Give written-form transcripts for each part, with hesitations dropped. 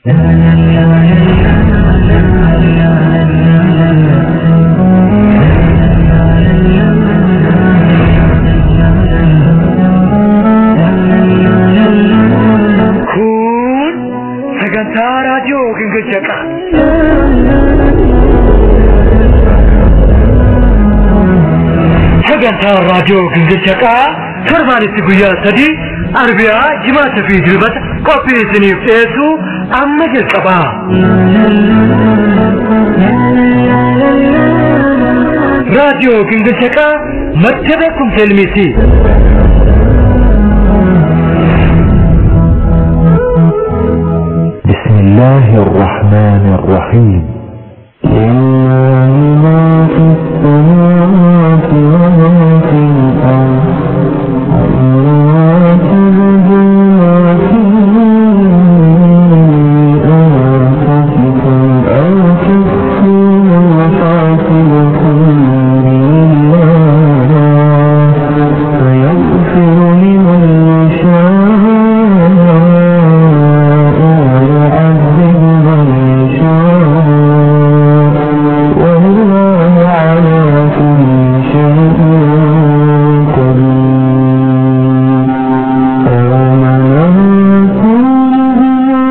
Kun sagantaa raadiyoo Gingilchaa Qaa. Sagantaa raadiyoo Gingilchaa Qaa torbaanitti guyyaa 3 Arbiyaa, Jimaata fi Dilbata qophii isiniif dhiyeessu amma jalqabaa. Raadiyoo Gingilchaa Qaa madda beekumsa ilmiiti. بسم الله الرحمن الرحيم. لله ما في السماوات وما في الأرض، وما تبدو ما في أنفسكم أو تخفوه يحاسبكم به الله، فيغفر لمن يشاء ويعذب من يشاء، والله على كل شيء قدير. آمن الرسول بما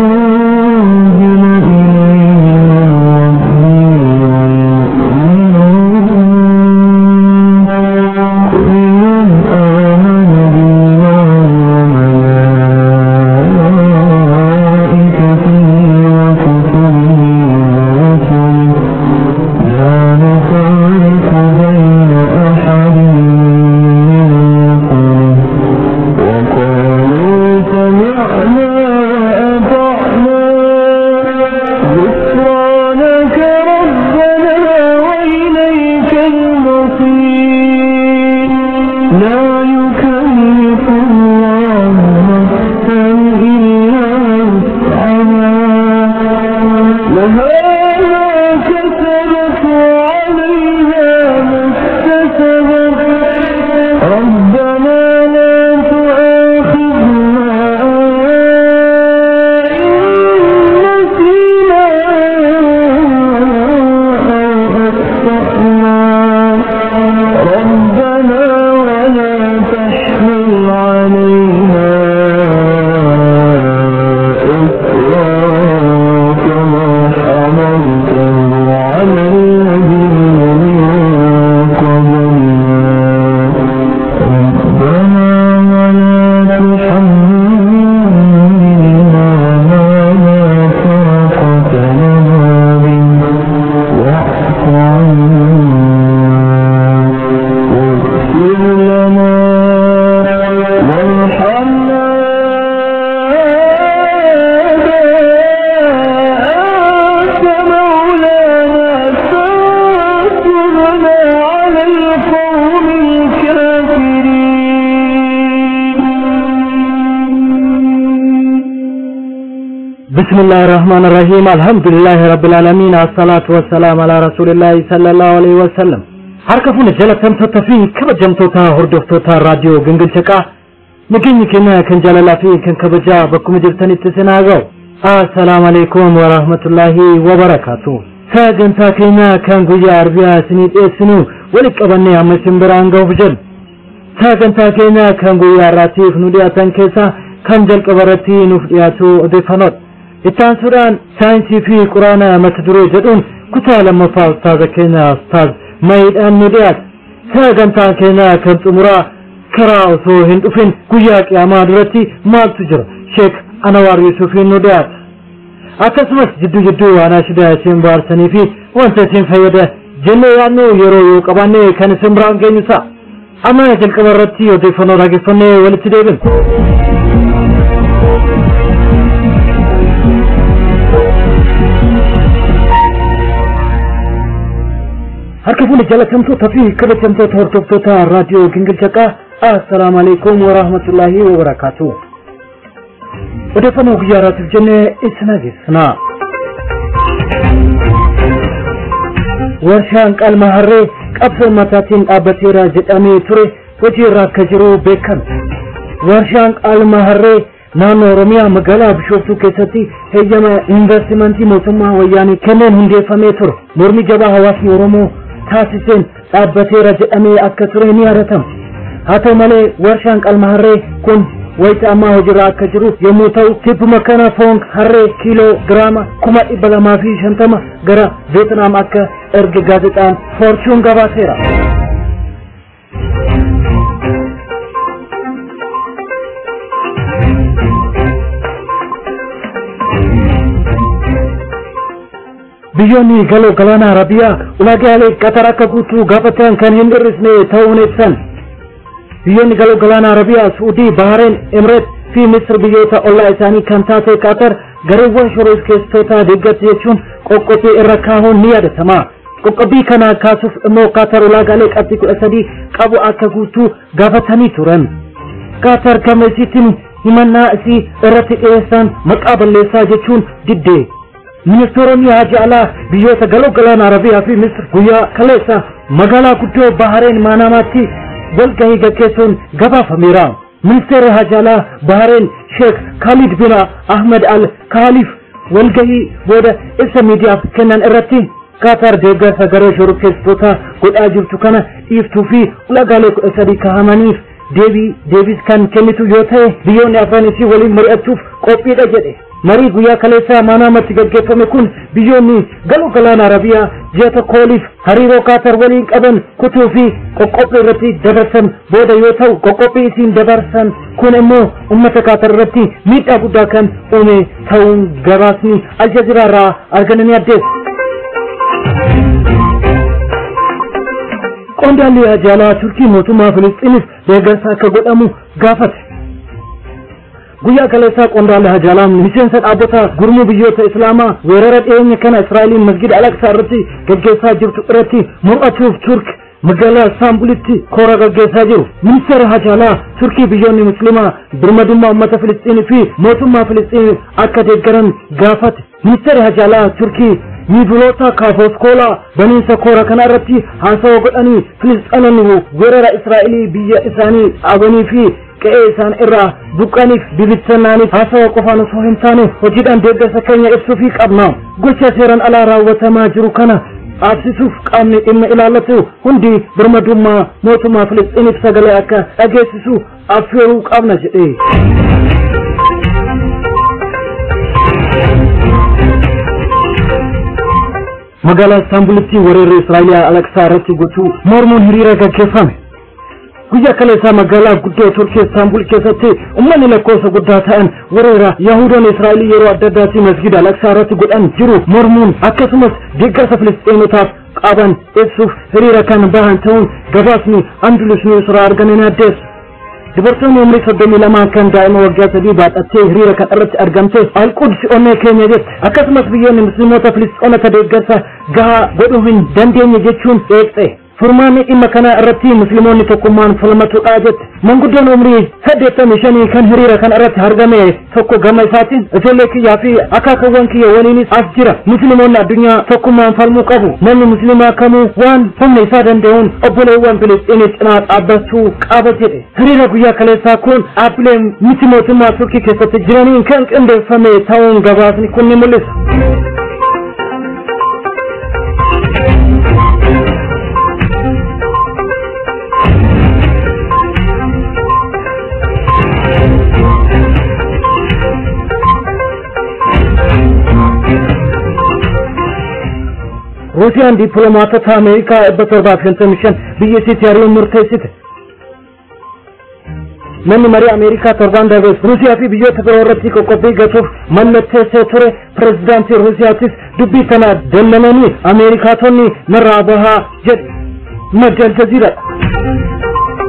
أنزل إليه من ربه والمؤمنون، كل آمن بالله وملائكته وكتبه ورسله، لا نفرق بين أحد من رسله، وقالوا سمعنا وأطعنا، غفرانك ربنا وإليك المصير. لا يكلف الله نفسا إلا وسعها، لها ما كسبت وعليها ما اكتسبت. ربنا لا تؤاخذنا إن نسينا أو أخطأنا، ربنا ولا تحمل علينا إصرا كما حملته على الذين من قبلنا، ربنا ولا تحملنا ما لا طاقة لنا به، واعف عنا واغفر لنا وارحمنا، أنت مولانا فانصرنا على القوم الكافرين. بسم الله الرحمن الرحيم. الحمد لله رب العالمين، الصلاة والسلام على رسول الله صلى الله عليه وسلم. Harka fuune jalatamtoota fi kabajamtoota hordoftoota raadiyoo Gingilchaa Qaa, nageenyi keenya kan jaalalaa fi kan kabajaa bakkuma jirtanitti isin haa ga'u. Assalaamu alaikum warahmatullaahi wabarakaatu. Sagantaa keenya kan guyyaa Arbiyaa isinii dhiyeessinu walitti qabannee amma isin biraan ga'uuf jennu. Sagantaa keenya kan guyyaa har'aatiif nu dhiyaatan keessaa kan jalqaba irratti nuuf dhiyaatu odeeffannoodha. Itti aansuudhaan saayinsii fi quraana mata duree jedhuun kutaa lammaffaa ustaaza keenya ustaaz Mayiidhaan nu dhiyaata. Sagantaan keenya kan xumuraa karaa osoo hin dhufin guyyaa qiyaamaa duratti maaltu jira? Sheek Anwaar Yusufiin nu dhiyaata. Akkasumas jidduu jidduu waan ashidaa isin baarsanii fi wanta isin fayyada jennee yaadnu yeroo yoo qabaanne kan isin biraan geenyu ta'a. Amma jalqaba irratti odeeffannoo dhaggeeffannee walitti deebina. Harka fuune jalatamtoota fi kabajamtoota hordoftoota raadiyoo Gingilchaa Qaa, assalaamu alaikum warahmatullaahi wabarakaatu. Odeeffannoo guyyaa har'aatiif jennee isin dhageessina. Warshaan qalma harree qabsoo ummataatiin dhaabbateera jedhamee ture hojii irra akka jiru beekame. Warshaan qalma harree Naannoo Oromiyaa magaalaa Bishooftuu keessatti heeyyama investimentii mootummaa wayyaanee kenneen hundeeffamee ture. Mormii jabaa hawaasni Oromoo taasiseen dhaabbateera jedhamee akka ture ni yaadatama. Haa ta'u malee warshaan qalma harree kun wayita ammaa hojiirra akka jiru yommuu ta'u, tibbuma kana foon harree kiiloo giraama 250,000 gara Veetnaam akka erge gaazexaan Forchuun gabaaseera. Biyyoonni galoo galaana Arabiyaa ulaagaalee Qatar akka guutuu gaafatan kan hin hir'isne ta'uun ibsan. Biyyoonni galoo galaana Arabiyaa Suudii, Bahareen, Emireet fi Misir biyyoota ollaa isaanii kan taate Qatar gareewwan shororkeessitoota deeggarti jechuun qoqqobbii irra kaahuun ni yaadatama. Qoqqobbii kana kaasuuf immoo Qatar ulaagaalee qabxii 13 qabu akka guutuu gaafatanii turan. Qatar gama isiitiin himannaa isii irratti dhiyeessan maqaa balleessaa jechuun didde. Ministeeronni Haji Alaa biyyoota galoo galaana Arabiyaa fi Misir guyyaa kaleessa magaalaa guddoo Bahareen Maanaamaatti walgahii gaggeessuun gabaafameera. Ministeerri Haji Alaa Bahareen Sheekh Khalid bin Ahmed Al Khalif walgahii booda ibsa miidiyaaf kennan irratti Qatar deeggarsa garee shororkeessitoota godhaa jirtu kana dhiiftuu fi ulaagaalee 13 kaa'amaniif deebiis kan kennitu yoo ta'e biyyoonni afran isii waliin mari'achuuf qophiidha jedhe. Marii guyyaa kaleessaa Maanaamatti gaggeeffame kun biyyoonni galoo galaana Arabiyaa ji'a tokko oliif hariiroo Qatar waliin qaban kutuu fi qoqqobbii irratti dabarsan booda yoo ta'u, qoqqobbii isiin dabarsan kun immoo uummata Qatar irratti miidhaa guddaa kan uume ta'uun gabaasni Aljazeeraa irraa argame ni addeessa. Qondaalli Haji Alaa Turkii mootummaa Filisxiiniif deeggarsa akka godhamu gaafate. Guyyaa kaleessaa qondaalli Haji Alaa miseensa dhaabbata gurmuu biyyoota Islaamaa weerara dhiyeenya kana Israa'eliin masgida Al-Aqsaa irratti gaggeessaa jirtu irratti mor'achuuf Turk magaalaa Istaanbulitti koora gaggeessaa jiru. Ministeerri Haji Alaa Turkii biyyoonni Musliimaa birmadummaa uummata Filisxiinii fi mootummaa Filisxiinii akka deeggaran gaafate. Ministeerri Haji Alaa Turkii Miidiloota Kaafoskoolaa baniinsa koora kana irratti haasawa godhanii Filisxiinonni weerara Israa'elii biyya isaanii dhaabanii fi qe'ee isaan irraa buqqaniif bibitsannaaniif haasawa qofaan osoo hin taane hojiidhaan deeggarsa keenya ibsuufii qabna. Gocha seeraan alaa raawwatamaa jiru kana dhaabsisuuf qaamni dhimma ilaallatu hundi birmadummaa mootummaa Filisxiiniif sagalee akka dhageessisu affeeruu qabna jedhe. Magaalaa Istaanbulitti weerarri Israa'eliyaa Al-Aqsaa irratti gochuu mormuun hiriira gaggeeffame. Guyyaa kaleessaa magaalaa guddoo Turkii Istaanbul keessatti uummanni lakkoofsa guddaa ta'an weerara Yahudoonni Israa'elii yeroo adda addaatti masgida Al-Aqsaa irratti godhan jiru mormuun akkasumas deeggarsa Filisxiinotaaf qaban ibsuuf hiriira kan bahan ta'uun gabaasni Andalus News irraa argame ni addeessa. Dubartoonni umrii 32 kan daa'ima waggaa 3 baadhattee hiriira kan irratti argamte Al-Quds onnee keenya jette. Akkasumas biyyoonni Musliimota Filisxiinota deeggarsa gahaa godhuu hin dandeenye jechuun eegxe. Furmaanni dhimma kana irratti Musliimoonni tokkummaan falmatuudha jette. Manguddoon umrii 85 kan hiriira kan irratti argame tokko gama isaatiin ijoollee kiyyaa fi akaakawwan kiyya waliinis as jira. Musliimoonni addunyaa tokkummaan falmuu qabu. Namni Musliimaa kamuu waan humna isaa danda'uun obboleewwan Filisxiinii cinaa dhaabbachuu qaba jedhe. Hiriira guyyaa kaleessaa kun dhaabbilee miti mootummaa Turkii keessatti jiraniin kan qindeeffame ta'uun gabaasni kun ni mul'isa. Ruusiyaan dippiloomaatota Ameerikaa 755 biyya isiitti ari'uun murteessite. Manni marii Ameerikaa torban darbe Ruusiyaa fi biyyoota biroo irratti qoqqobbii gatuuf mallatteessee ture. Pireezidaantii Ruusiyaatis dubbii tana dallananii Ameerikaatonni narraa bahaa jedhe. Madda Aljazeeraadha.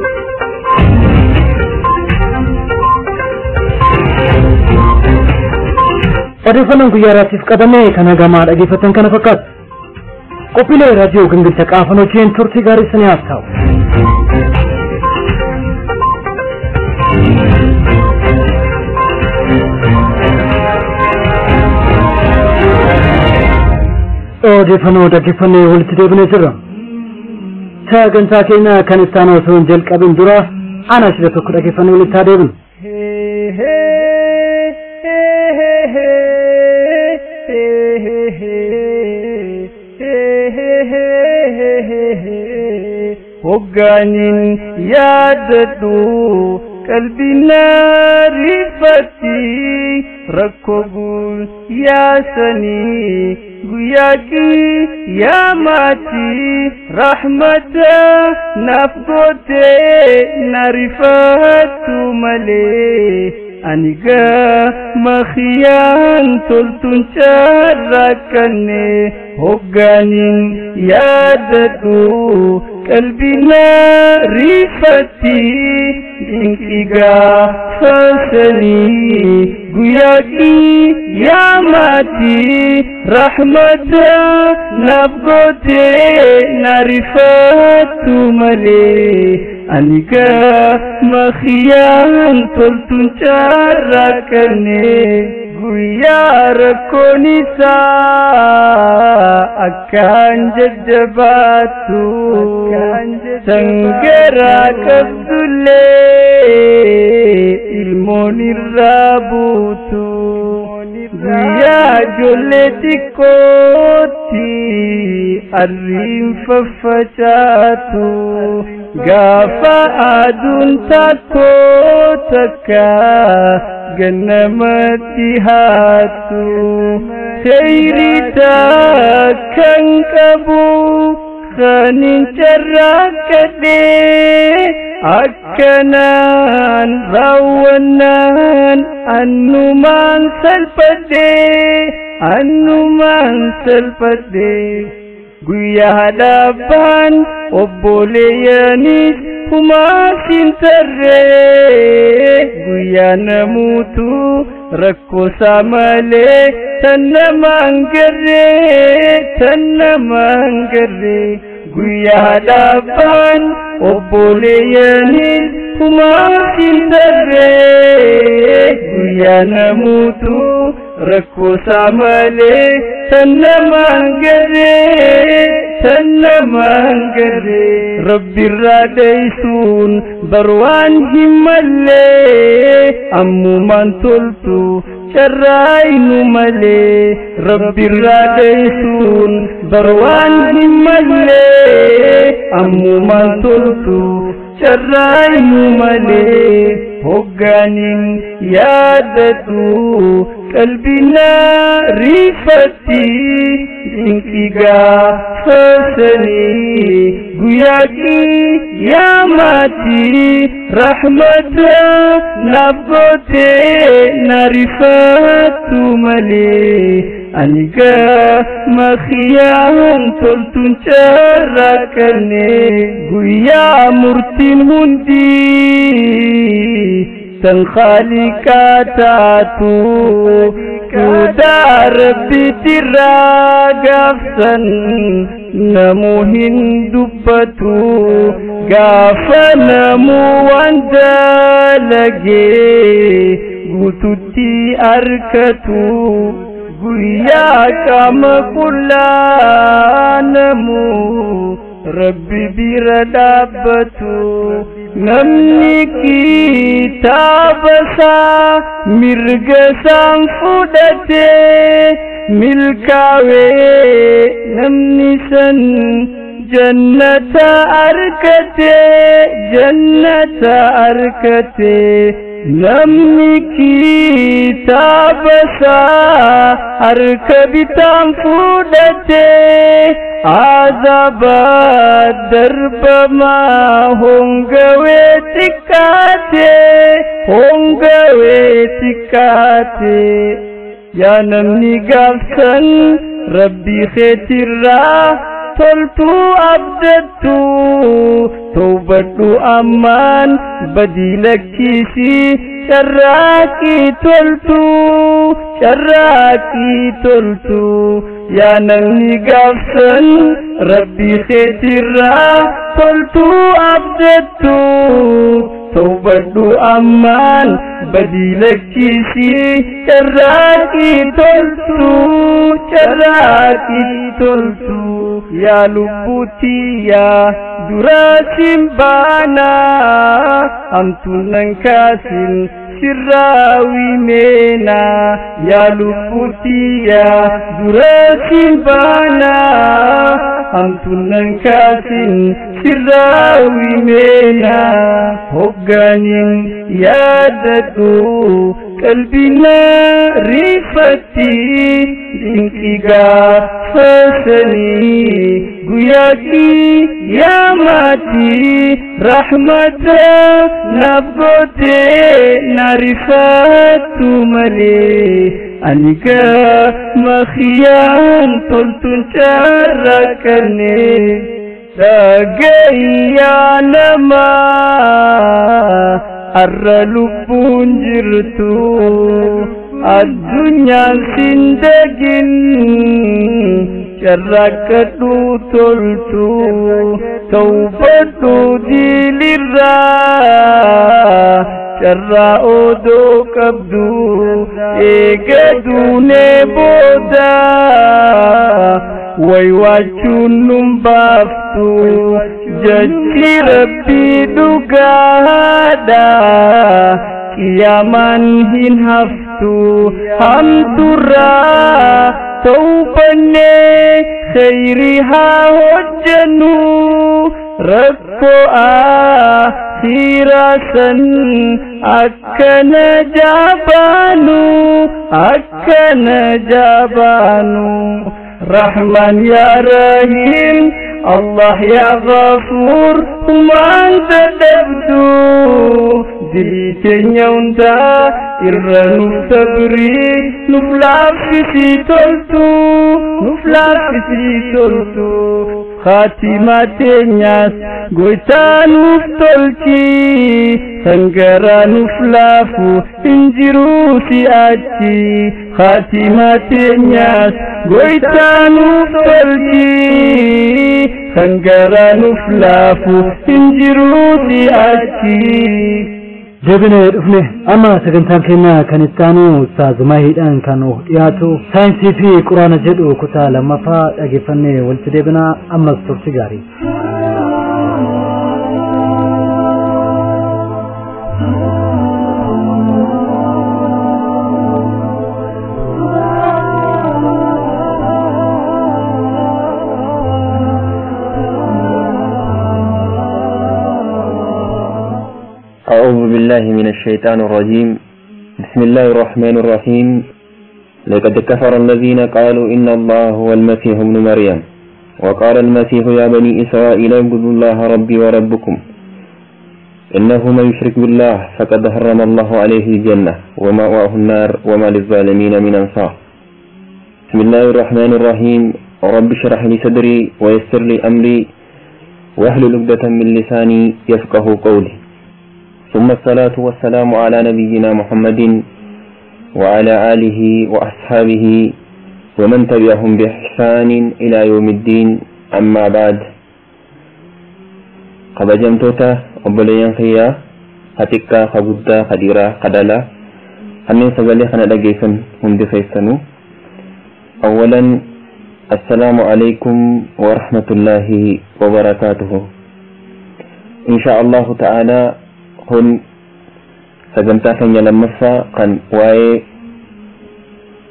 Odeeffannoon guyyaa har'aatiif qabame kan hagamaa dhageeffatan kana fakkaata. Qophiilee raadiyoo Gingilcha Qaafan hojiin turtii gaarii isiniif ta'u. Odeeffannoo dhaggeeffannee walitti deebinee jirra. Sagantaa keenya kan itti aanu osoo hin jalqabin dura ana shida tokko dhaggeeffannee walitti haa deebinu. Hoggaanin yaadadhu qalbiin na rifatti rakkoo guyyaa sanii guyyaa qiyaamaatti rahmata naaf gootee na rifattu malee ani gama kiyyaan toltuun carraaqanne. Hoggaanin yaadadhu qalbiin na rifatti dinqii gaafa sanii guyyaa qiyaamaatti rahmata naaf gootee na rifattu malee ani gama kiyyaan toltuun carraaqanne. Guyyaa rakkoon isaa akkaan jajjabaattu sangaraa qabdullee ilmoon irraa buutu guyyaa ijoollee xiqqootti arriin faffacaatu gaafa aduun takkoo takka gannamatti haattu kheyrii takkan qabu kanin carraaqqadhee akkanaan raawwannaan annumaan salphadhee annumaan salphadhee. Guyyaa haadha obboleeyyanis humaa siin tarree guyyaa namuutu rakkoo isaa malee tan namaan garree tan namaan garree. Guyyaa haadha obboleeyyanis humaa siin tarree guyyaa namuutu rakkoo isaa malee tan namaan garree tan namaan garree. Rabbirraa dheeysuun barwaan hin mallee ammumaan toltu carraayinu malee. Rabbirraa dheeysuun barwaan hin mallee ammumaan toltu carraayinu malee. Hoggaanin yaadadhu qalbiin na rifatti dinqii gaafa sanii guyyaa qiyaamaatti rahmata naaf gootee na rifattu malee ani gama kiyyaan toltuun carraaqanne. Guyyaa murtiin hundi tan khaaliqaa taatu sodaa rabbiitirraa gaafsan namuu hin dubbatu gaafa namuu waan dalagee guututti arkatu guyyaa qaama qullaa namuu rabbi bira dhaabbatu namni kitaaba isaa mirga isaan fudhatee milkaawee namni san jannata arkate jannata arkate. Namni kitaaba isaa harka bitaan fudhatee azaba darbamaa hongawee xiqqaate hongawee xiqqaate. Yaa namni gaafsan rabbii keetirraa toltuu abdattu tawbadhu ammaan badii lakkisii carraaqii toltu carraaqii toltu. Yaa namni gaafsan rabbii keetirraa toltuu abdattu tawbadhu ammaan badii lakkisii carraaqii toltu carraaqii toltu. Yaa lubbutiyyaa duraasin baanaa hamtuun nan kaasin sirraa wimeenaa. Yaa lubbutiyyaa duraasin baanaa Hamtuun nan kaasin sirraa wimeena. Hoggaanin yaadadhu qalbiina rifatti, dinqii gaafasanii guyyaa qiyaamaatti rahmata naaf gootee na rifattu malee, ani gama kiyyaan toltuun carraaqanne. Dhagayyaa namaa arra lubbuun jirtu, addunyaan sin dagin, carraaqqadhu toltu, tawbadhu diilirraa, carraa odoo qabdu eega duunee booda waywaachuun nun baaftu. Jechi Rabbii dhugaadha, qiyaamaan hin haftu. Hamturraa tawbannee khayrii haa hojjennu, rakkoo akhiraa san akkana jaabaanu, akkana jaabaanu. رحمن يا رحيم، الله يا غفور، وما أنت تبدو دليتين يونتا إرى نفتبري نفلافسي تلتو، نفلافسي تلتو. خاتمة تنياس goitaa nuuf tolchi, sangara nuuf laafu hin jiru si'achi. Khaatima teenyaas goitaa nuuf tolchi, sangara nuuf laafu hin jiru si'achi. Deebinee dhufne. Amma sagantaan keenya kan itti aanu Ustaaz Mahiidhaan kan dhiyaatu saayinsii fi quraana jedhu kutaa lammaffaa dhageeffannee walitti deebinaa. Ammas turti gaarii. أعوذ بالله من الشيطان الرجيم. بسم الله الرحمن الرحيم. لقد كفر الذين قالوا إن الله هو المسيح ابن مريم، وقال المسيح يا بني إسرائيل اعبدوا الله ربي وربكم، إنه من يشرك بالله فقد حرم الله عليه الجنة ومأواه النار وما للظالمين من أنصار. بسم الله الرحمن الرحيم. رب اشرح لي صدري ويسر لي أمري واحلل عقدة من لساني يفقه قولي. ثم الصلاة والسلام على نبينا محمد وعلى آله وأصحابه ومن تبعهم بإحسان إلى يوم الدين. أما بعد، kabajamtoota obboleeyyan kiyyaa haxiqqaa, ka guddaa, ka dhiiraa, ka dhalaa, kanneen sagalee kana dhageessan hundi keessanuu, awwalan assalaamu alaykum warahmatullaahi wabarakaatuhu. Insha Allahu ta'aalaa kun sagantaa keenya lammaffaa kan waa'ee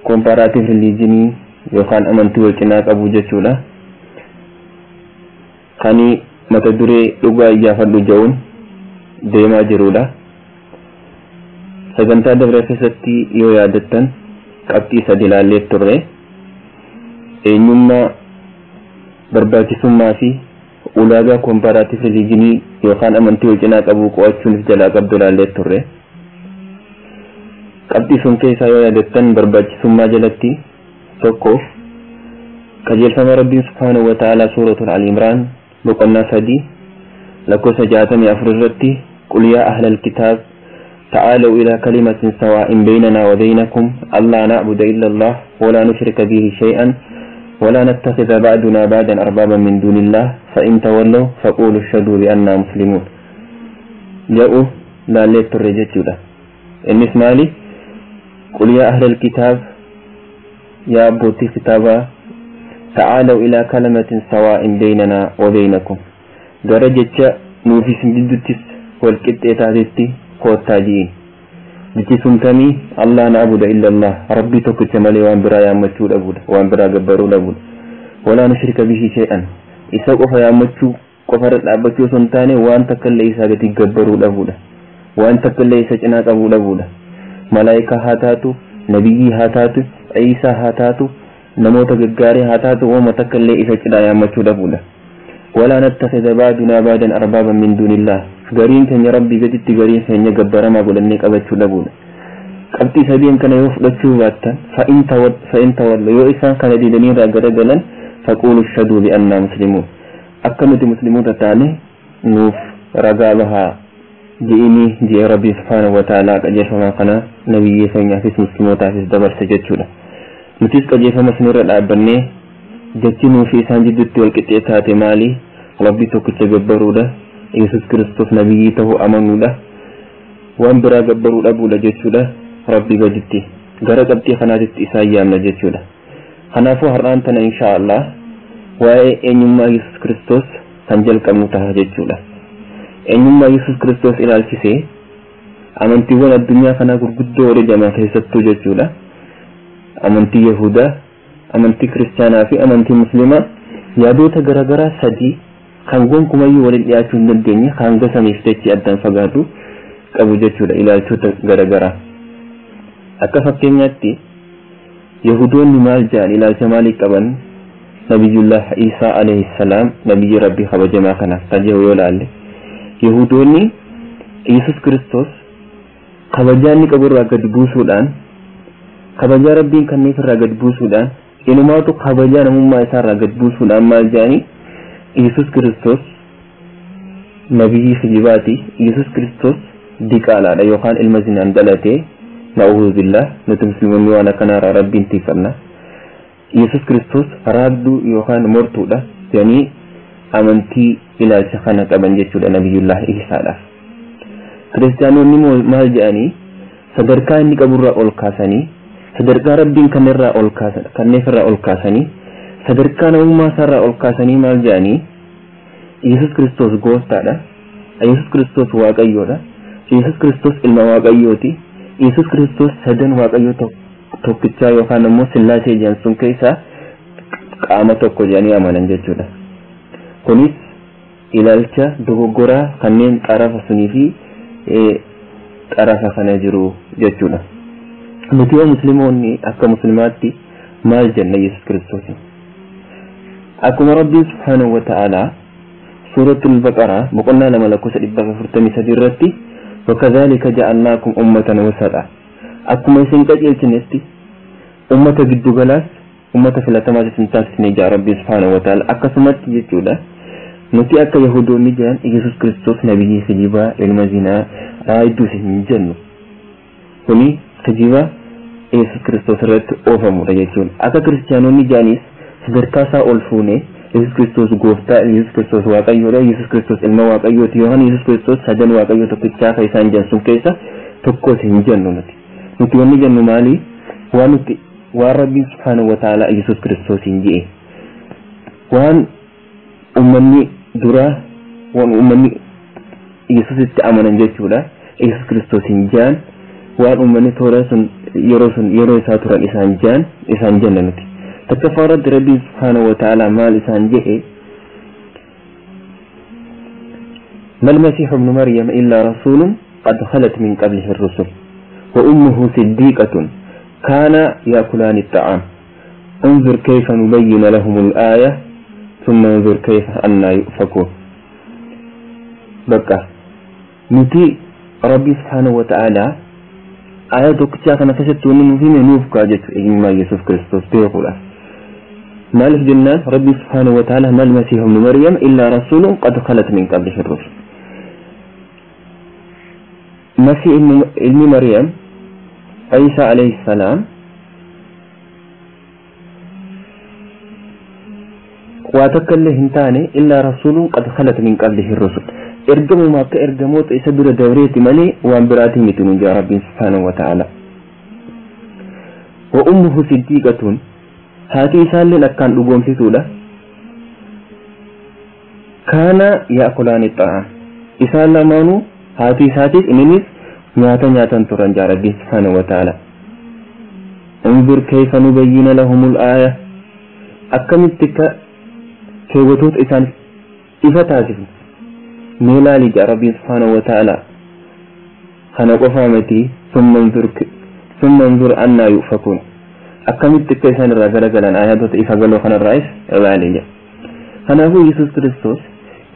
comparative religionii yookaan amantii wal cinaa qabu jechuudha. Kani mata duree dhugaa iyyaafadhu jedhuun deemaa jirudha. Sagantaa dabre keessatti yoo yaadattan qabxii sadi ilaallee turre: eenyummaa, barbaachisummaa fi ulaagaa comparative religionii yookaan amantii wal cinaa qabu qo'achuun jalaa qabdu ilaallee turre. Qabxii sun keessaa yoo yaadattan barbaachisummaa jalatti tokko qajeelfama Rabbiin subhaanahu wa ta'aalaa suuratul Al Imraan boqonnaa 3 lakkoofsa 64 irratti قل يا أهل الكتاب تعالوا إلى كلمة سواء بيننا وبينكم ألا نعبد إلا الله ولا نشرك به شيئا ولا نتخذ بعدنا بعدا أربابا من دون الله فإن تولوا فقولوا اشهدوا بأننا مسلمون. جاءوا لا ليت الرجل النس مالي قل يا أهل الكتاب يا أبوتي كتابا تعالوا إلى كلمة سواء بيننا وبينكم درجة نوفي سندتس والكتة كوتاجي jechi sun kamii? Allaa na'buda illa Allah, Rabbii tokkicha malee waan biraa yaammachuu dhabuudha, waan biraa gabbaruu dhabuudha. Walaa nushrika bihi shay'an, Isa qofa yaammachuu qofarra dhaabbachuu osoo hin taane waan takka illee isaa gadi gabbaruu dhabuudha. Waan takka illee isa cinaa qabuu dhabuudha. Malaayikaa haa taatu, nabiyyii haa taatu, Iisaa haa taatu, namoota gaggaarii haa taatu, waanuma takka illee isa cinaa yaammachuu dhabuudha. Walaa nattakhidha ba'dunaa ba'dan arbaaban min duunillah. Gariin keenya Rabbii gaditti gariin keenya gabbaramaa godhannee qabachuu dhabuudha. Qabxii sadeen kana yoo fudhachuu baattan, fa'in tawallu, yoo isaan kana didanii irraa garagalan, faquulu shaduu bi'annaa muslimuun, akka nuti musliimoota taane nuuf ragaa bahaa je'inii je'e. Rabbii subhaanahu wa ta'aalaa qajeelfama kana nabiyyii keenyaafis muslimootaafis dabarse jechuudha. Nutis qajeelfama sanirra dhaabbannee jechi nuufi isaan jidduutti wal qixxee taate maali? Rabbii tokkicha gabbaruudha, Yesus Kiristoos nabiyyii ta'uu amanuudha, waan biraa gabbaruu dhabuudha jechuudha. Rabbii gaditti gara qabxii kanaatitti isaan yaamna jechuudha. Kanaafuu har'aan tana insha Allah waa'ee eenyummaa Yesus Kiristoos kan jalqabnu ta'a jechuudha. Eenyummaa Yesus Kiristoos ilaalchisee amantiiwwan addunyaa kanaa gurguddoo warra jamaa keessattuu jechuudha. Amantii Yahudaa, amantii Kiristaanaa fi amantii Muslimaa yaadota garaagaraa sadii kan gonkumayyuu waliin dhiyaachuu hin dandeenye, hanga samiif dachii addaan fagaatu qabu jechuudha, ilaalchota garaagaraa. Akka fakkeenyaatti Yahudoonni maal jedhan, ilaalcha maalii qaban Nabiyyullah Isaa alayhi salaam, nabiyyi Rabbii kabajamaa kanaaf kan jiru yoo ilaalle, Yahudoonni Yesus Kiristoos kabajaa inni qabu irraa gadi buusuudhaan, kabajaa Rabbiin kenneef irraa gadi buusuudhaan, inumaatu kabajaa namummaa isaa irraa gadi buusuudhaan maal jedhanii? Yesus Kiristoos nabiyyi kijibaati, Yesus Kiristoos diqaalaadha yookaan ilma zinaan dhalatee, na'uudhu billah, nuti musliimoonni waan akkanaarraa Rabbiin tiifanna. Yesus Kiristoos raagduu yookaan mortuudha jedhanii amantii ilaalcha kana qaban jechuudha Nabiyyullah Isaadhaaf. Kiristaanonni maal jedhanii? Sadarkaa inni qaburraa ol kaasanii, sadarkaa Rabbiin kanirraa ol kaasan kanneefirraa ol kaasanii, sadarkaa namummaa isaarraa ol kaasanii maal jedhanii? Yesus Kiristoos gooftaadha. Yesus Kiristoos Waaqayyoodha. Yesus Kiristoos ilma Waaqayyooti. Yesus Kiristoos sadan Waaqayyoo tokkichaa yookaan immoo Sillaasee jedhan sun keessaa qaama tokko jedhanii amanan jechuudha. Kunis ilaalcha dogoggoraa kanneen xarafa sunii fi xarafa kana jiru jechuudha. Nuti yoo musliimoonni akka muslimaatti maal jenna Yesus Kiristoosiin? Akkuma Rabbiin subhaanahu wa ta'aalaa suuratul Baqaraa boqonnaa 2 lakkoofsa 443 irratti wakadhalika ja'alnaakum ummatan wasaxa, akkuma isin qajeelchinetti ummata giddugalaas ummata filatamaas isin taasisne jaa Rabbiin subhaanahu wa ta'ala, akkasumatti jechuudha. Nuti akka Yahudoonni jiran Yesus Kiristoos nabiyyii kijibaa, ilma zinaa, raayidduus hin jennu. Kuni kijiba Yesus Kiristoos irratti oofamudha jechuudha. Akka kiristaanonni jedhanis sadarkaa isaa ol fuune Yesus Kiristoos gooftaa, Yesus Kiristoos Waaqayyoodha, Yesus Kiristoos ilma Waaqayyooti yookaan Yesus Kiristoos sadan Waaqayyoo tokkichaa kan isaan jedhan sun keessa tokkos hin jennu nuti. Nuti wanni jennu maali? Waan nuti waan Rabbiin subhaanahu wa ta'ala Yesus Kiristoos hin je'e. Waan ummanni duraa, waan ummanni Yesusitti amanan jechuudha. Yesus Kiristoos hin je'an, waan ummanni toora sun yeroo sun yeroo isaa turan isaan je'an isaan jenna nuti. Takkaffaa irratti Rabbiin subhaanahu wa ta'ala maal isaan je'e? ما المسيح ابن مريم إلا رسول قد خلت من قبله الرسل وأمه صديقة كان يأكلان الطعام انظر كيف نبين لهم الآية ثم انظر كيف أنا يؤفكون. بقى نتي ربي سبحانه وتعالى آية tokkichaa kana keessatti wanni nuuf hime nuuf kaa jechuudha eenyummaa Yesuus Kiristoos beekuudhaaf. Maaliif jennaan, Rabbi subhaanahu wa ta'ala mal masiihu ibnu Maryam illaa rasuulun qad khalat min qablihi rusul. Masii ilmi Maryam Isa alayhi salaam waa takka illee hin taane, illaa rasuulun qad khalat min qablihi rusul. Ergamuma akka ergamoota isa dura dabreeti malee waan biraatii miti nuun jaa Rabbiin subhaanahu wa ta'ala. Wa ummuhu siddiiqatun, haati isaalleen akkaan dhugoomsituudha. Kaana yaakulaani xa'aam, isaan lamaanuu haati isaatis inninis nyaata nyaatan turan jaa Rabbiin subhaanahu wa ta'ala. انظر كيف نبين لهم الآية, akkamitti ka Keewwatoota isaan ifa taasifne mee ilaali jedha Rabbiin subhaanahu wa ta'ala. Kana qofaa miti, summa anzur annaa yu'fakuun, akkamitti akka isaan irraa garagalan ayatoota ifa galoo kanarraayis ilaali jedha. Kanaafuu Yesuus Kiristoos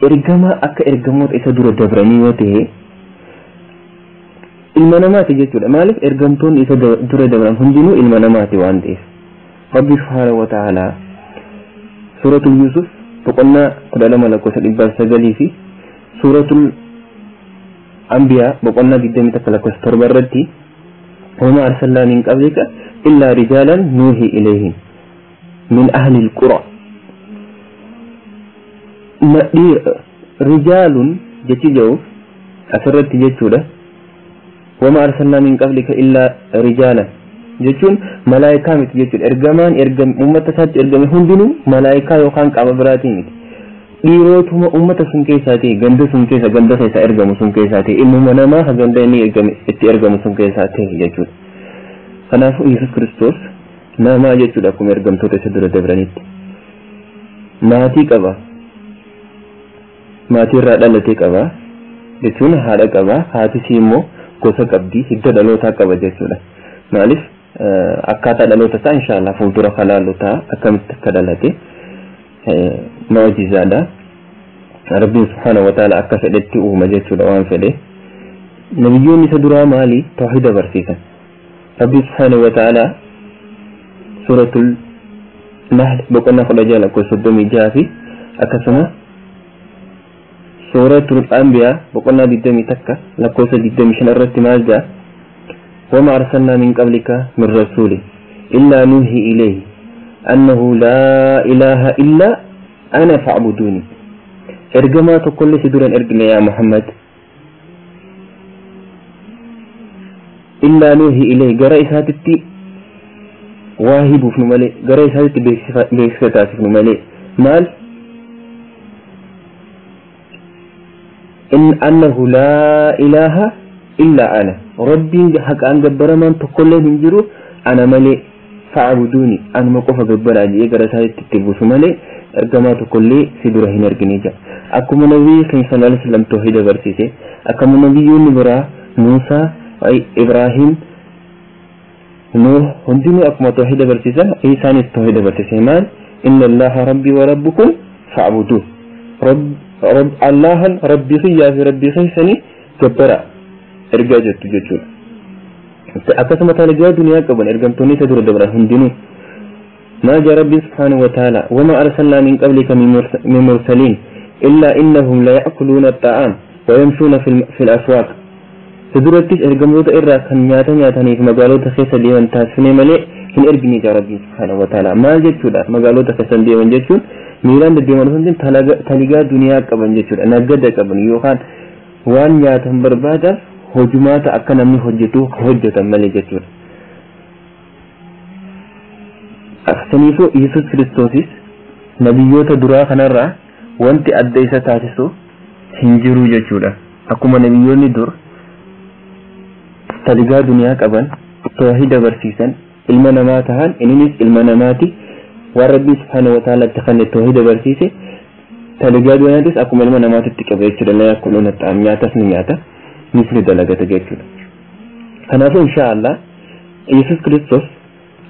ergamaa akka ergamoota isa dura dabranii yoo ta'e ilma namaati jechuudha. Maaliif? Ergamtoonni isa dura dabran hundinuu ilma namaati waan ta'eef. Rabbi subhaanahu wa ta'ala suuratul Yuusuf boqonnaa 12 lakkoofsa 900 fi suuratul Anbiyaa boqonnaa 21 lakkoofsa 7 irratti وما أرسلنا من قبلك إلا رجالا نوحي إليهم من أهل القرى. رجال جتي جو أسرت جتشوده وما أرسلنا من قبلك إلا رجالا جتشون ملائكة مت جتشون إرجمان إرجم أمة سات إرجم هندنو ملائكة يوخان كعب براتي مت dhiirotuma ummata sun keessaa ta'e ganda sun keessa ganda keessa ergamu sun keessaa ta'e ilmuma namaa ka ganda inni ergame itti ergamu sun keessaa ta'e jechuudha. Kanaafuu Yesuus Kiristoos namaa jechuudha akkuma ergamtoota isa dura dabranitti. Maatii qaba. Maatii irraa dhalatee qaba jechuun haadha qaba, haatisii immoo gosa qabdi, hidda dhalootaa qaba jechuudha. Maaliif akkaataa dhaloota isaa inshaallah fuuldura kan laallu ta'a akkamitti akka dhalate mu'jizaadha. Rabbiin subhaanahu wa ta'ala akka fedhetti uuma jechuudha waan fedhe. Nabiyyoonni isa duraa maali? Tawhiida barsiisan. Rabbi subhaanahu wa ta'ala suuratul Nahl boqonnaa 16 lakkoofsa 36 fi akkasuma suuratul Anbiyaa boqonnaa 21 lakkoofsa 25 irratti maal jedha? وما أرسلنا من قبلك من رسول إلا نوحي إليه أنه لا إله إلا أنا فاعبدوني. إرجما تقول سدورا إرجنا يا محمد إلا نوحي إليه جرى إساتي واهب في مالي جرى إساتي بيكسفة في مالي مال إن أنه لا إله إلا أنا ربي حق أن جبر من تقول لهم جرو أنا مالي فاعبدوني أنا مقف جبر عندي جرى إساتي تبوس مالي ergamaa tokkollee si dura hin argine jedha. Akkuma nabii keenya sallallahu alaihi wasallam tawhiida barsiise, akkuma nabiyyoonni biraa Muusaa, Ibraahim, Nuh hundinuu akkuma tawhiida barsiisan isaanis tawhiida barsiise. Maal? Inna Allaha rabbii wa rabbukum fa'buduun. Allahan rabbii kiyyaa fi rabbii keessanii gabbara ergaa jettu jechuudha. Akkasuma talagaa duniyaa qaban ergamtoonni isa dura dabran hundinuu ما جاء ربي سبحانه وتعالى وما أرسلنا من قبلك من مرسلين إلا إنهم لا يأكلون الطعام ويمشون في الأسواق. سدرتش إرجموت إرى كان نياتا نياتني في مقالوت خيسا ديوان تاسفني ملئ هن إرجني جاء ربي سبحانه وتعالى. ما جتشودا مقالوت خيسا ديوان جتشون ميلان ديوان هندين تلقى دنيا قبن جتشون أنا قد قبن يوخان وان نياتهم بربادة هجمات أكنمي هجتو هجة ملئ جتشون. Saniifuu Yesuus Kiristoosis nabiyyoota duraa kanarraa wanti adda isa taasisu hin jiru jechuudha. Akkuma nabiyyoonni dur taligaa duniyaa qaban, tawhiida barsiisan, ilma namaa tahan, innis ilma namaati. Waan Rabbi subhaanahu wa ta'ala itti kenne tawhiida barsiise, taligaa duniyaatis akkuma ilma namaatitti qaba jechuudha. La yaakuluuna ta'am, nyaatas ni nyaata, nis ni dalagata jechuudha. Kanaafuu inshaallah Yesuus Kiristoos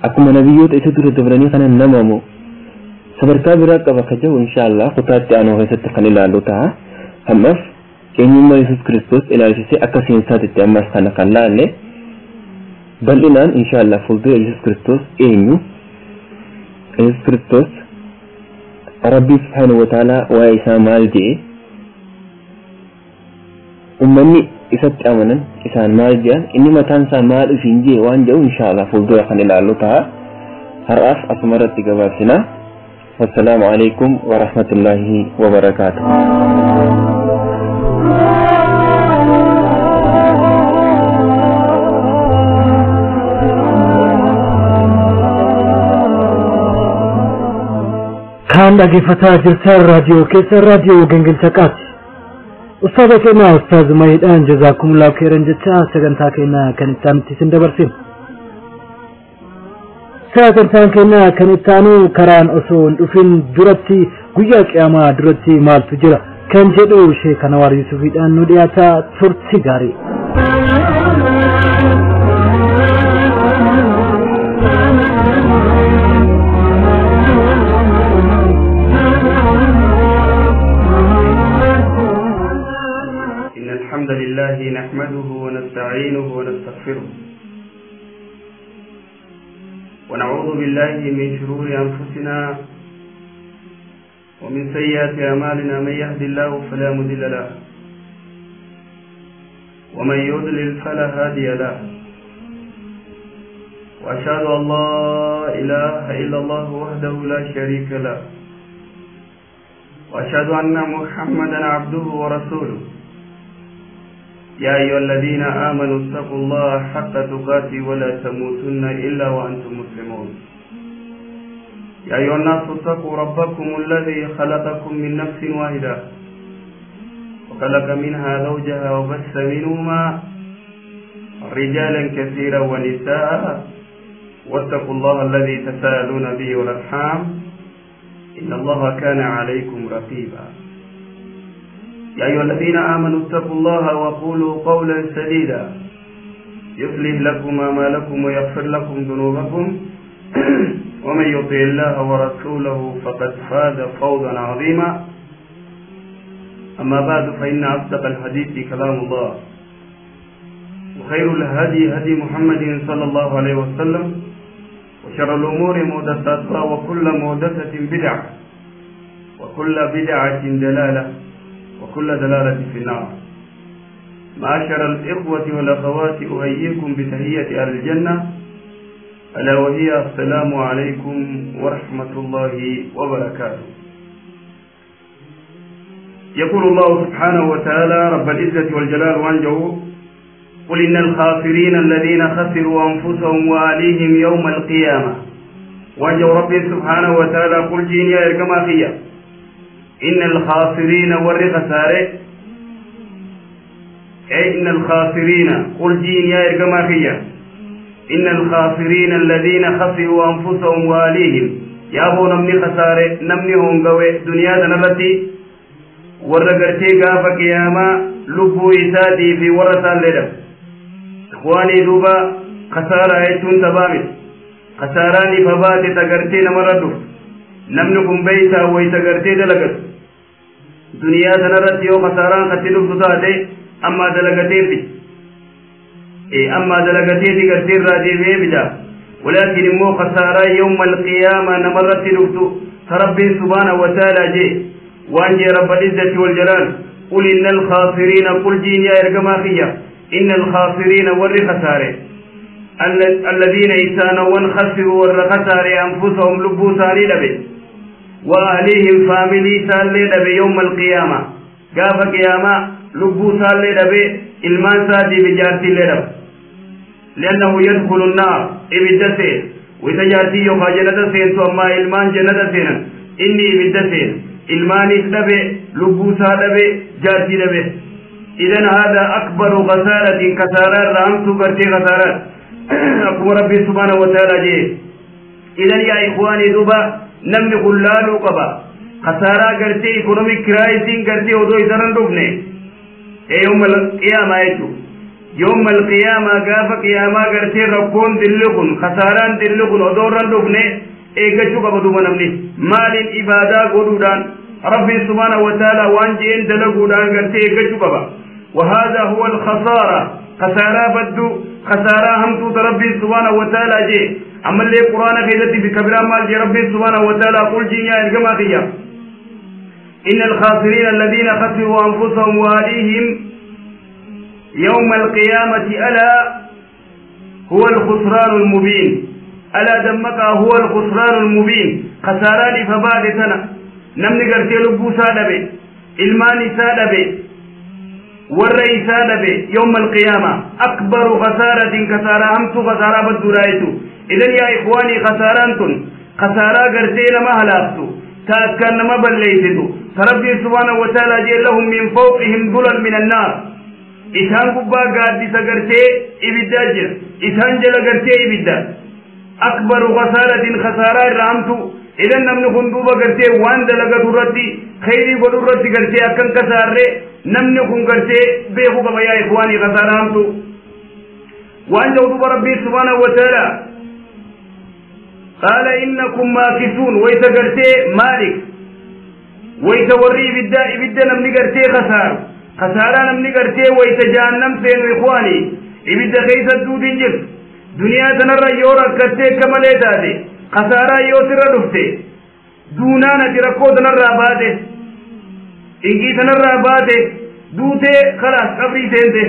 akkuma nabiyyoota isa dura dabranii kana namamu sadarkaa biraa qaba ka jiru inshaallah kutaatti aanuu keessatti kan ilaallu ta'a. Ammas eenyummaa Yesuus Kiristoos ilaalchisee akka seensaatitti ammas kana kan laalle bal'inaan inshaallah fuuldura Yesuus Kiristoos eenyu, Yesuus Kiristoos Rabbi subhaanahu wa ta'ala waa'ee isaa maal jedhe, ummanni isatti amanan isaan maal jedhan, inni mataan isaa maal ofiin jedhe waan jedhu inshaallah fuuldura kan ilaallu ta'a. Har'aaf asuma irratti gabaabsina. Wassalaamu alaikum wa rahmatullahi wa barakaatuh. Kan dhaggeeffataa jirtan raadiyoo keessa raadiyoo Gingilcha Qaati. Ustaaza keenya Ustaaz Mahiidhaan jazaakumullahu khairan jecha sagantaa keenya kan itti aanutti isin dabarsina. Sagantaan keenya kan itti aanu karaan osoo hin dhufin duratti Guyyaa qiyaamaa duratti maaltu jira kan jedhu Sheek Anwaar Yusufiidhaan nu dhiyaata. Turtii gaarii. إن الحمد لله نحمده ونستعينه ونستغفره ونعوذ بالله من شرور أنفسنا ومن سيئات أعمالنا. من يهد الله فلا مضل له ومن يضلل فلا هادي له، وأشهد أن لا إله إلا الله وحده لا شريك له، وأشهد أن محمدا عبده ورسوله. يا أيها الذين آمنوا اتقوا الله حق تقاته ولا تموتن إلا وأنتم مسلمون. يا أيها الناس اتقوا ربكم الذي خلقكم من نفس واحدة وخلق منها زوجها وبث منهما رجالا كثيرا ونساء، واتقوا الله الذي تساءلون به والأرحام إن الله كان عليكم رقيبا. يا أيها الذين آمنوا اتقوا الله وقولوا قولا سديدا يصلح لكم أعمالكم ويغفر لكم ذنوبكم، ومن يطع الله ورسوله فقد فاز فوزا عظيما. أما بعد، فإن أصدق الحديث كلام الله، وخير الهدي هدي محمد صلى الله عليه وسلم، وشر الأمور محدثاتها، وكل محدثة بدعة، وكل بدعة دلالة، وكل دلالة في النار. معاشر الإخوة والأخوات، أحييكم بتحية أهل الجنة، ألا وهي السلام عليكم ورحمة الله وبركاته. يقول الله سبحانه وتعالى رب العزة والجلال وأنجو: قل إن الخاسرين الذين خسروا أنفسهم وأهليهم يوم القيامة. وأنجو ربي سبحانه وتعالى قل جين يا إرقما خيّا إن الخاسرين ور خسارة، أي إن الخاسرين قل جين يا إرقما خيّا إن الخاسرين الذين خسروا أنفسهم وأهليهم. يا أبو نمني خسارة نمني هونغوي دنيا دنبتي ور غرتي غاف قيامة لبو إساتي في ورثان لدم. إخواني دوبا خسارة يتون تبامي خساراني فباتي تغرتي نمردو نمنكم بيتا ويتغرتي دلقت دنيا دنرتي وخساران خسروا فتاتي أما دلقتي في أما دلقتي تغرتي راجي بيبدا، ولكن مو خسارة يوم القيامة نمرت رفتو تربي سبحانه وتعالى جي وأنجي رب العزة والجلال: قل إن الخاسرين قل جين يا إرقما خيا إن الخاسرين ور خسارة الذين إسانوا خسروا ور خسارة أنفسهم لبو سالي لبي وأهليهم فاميلي سالي لبي يوم القيامة قاف قيامة لبو سالي لبي إلمان سادي بجارتي لبي لأنه يدخل النار إبدسين وإتجارتي يوخا جنة سين أما إلمان جنة سين إني إبدسين إلماني لبي لبو سالبي جارتي لبي. إذن هذا أكبر خسارة كسارة رامتو قرتي خسارة أقوم ربي سبحانه وتعالى جي. إذن يا إخواني دوبا نمني خلالو قبا خسارة قرتي إيكونوميك كرايسين قرتي ودو إسران دوبني يوم القيامة يجو يوم القيامة قاف قيامة قرتي ربكون دلقن خساران دلقن ودوران دوبني eeggachuu qaba duuba namni maaliin ibaadaa godhuudhaan rabbi subhaanahu wa ta'ala waan je'een dalaguudhaan gartee eeggachuu qaba. وهذا هو الخسارة خسارة بدو خسارة همتو ربي سبحانه وتعالى جي. أما اللي قرآن خيزتي بكبيرا مال جي ربي سبحانه وتعالى قل جينيا إرقما خيا إن الخاسرين الذين خسروا أنفسهم وأهليهم يوم القيامة ألا هو الخسران المبين. ألا دمك هو الخسران المبين. خساران فبعد سنة نمني قرتي لبو سادبي إلماني سادبي والرئي سادبي يوم القيامة أكبر خسارة خسارة همتو خسارة بدورايتو. إذن يا إخواني خسارانتن خسارة قرتي لما هلافتو تأكن ما بليتو تربي سبحانه وتعالى جي لهم من فوقهم ظلل من النار. إسان قبا قادسة قرتي إبدا جر إسان جل قرتي إبدا أكبر خسارة خسارة رامتو Idan namni kun duuba gartee waan dalagatu irratti khayrii godhu irratti gartee akkan kasaarre namni kun gartee beekuu qaba yaa ikhwaanii kasaaraa hamtu. Waan jedhu duuba Rabbii subhaanahu wa ta'ala qaala innakum maakisuun wayta gartee Maalik wayta warri ibidda namni gartee kasaaru kasaaraa namni gartee wayta jahannam seenu ikhwaanii ibidda keessa duutiin jirtu duniyaa tanarra yoo rakkattee akka malee taate kasaaraa yoo sirra dhufte duunaan ati rakkoo tanarraa baate inqii tanarraa baate duutee khalaas qabrii seente.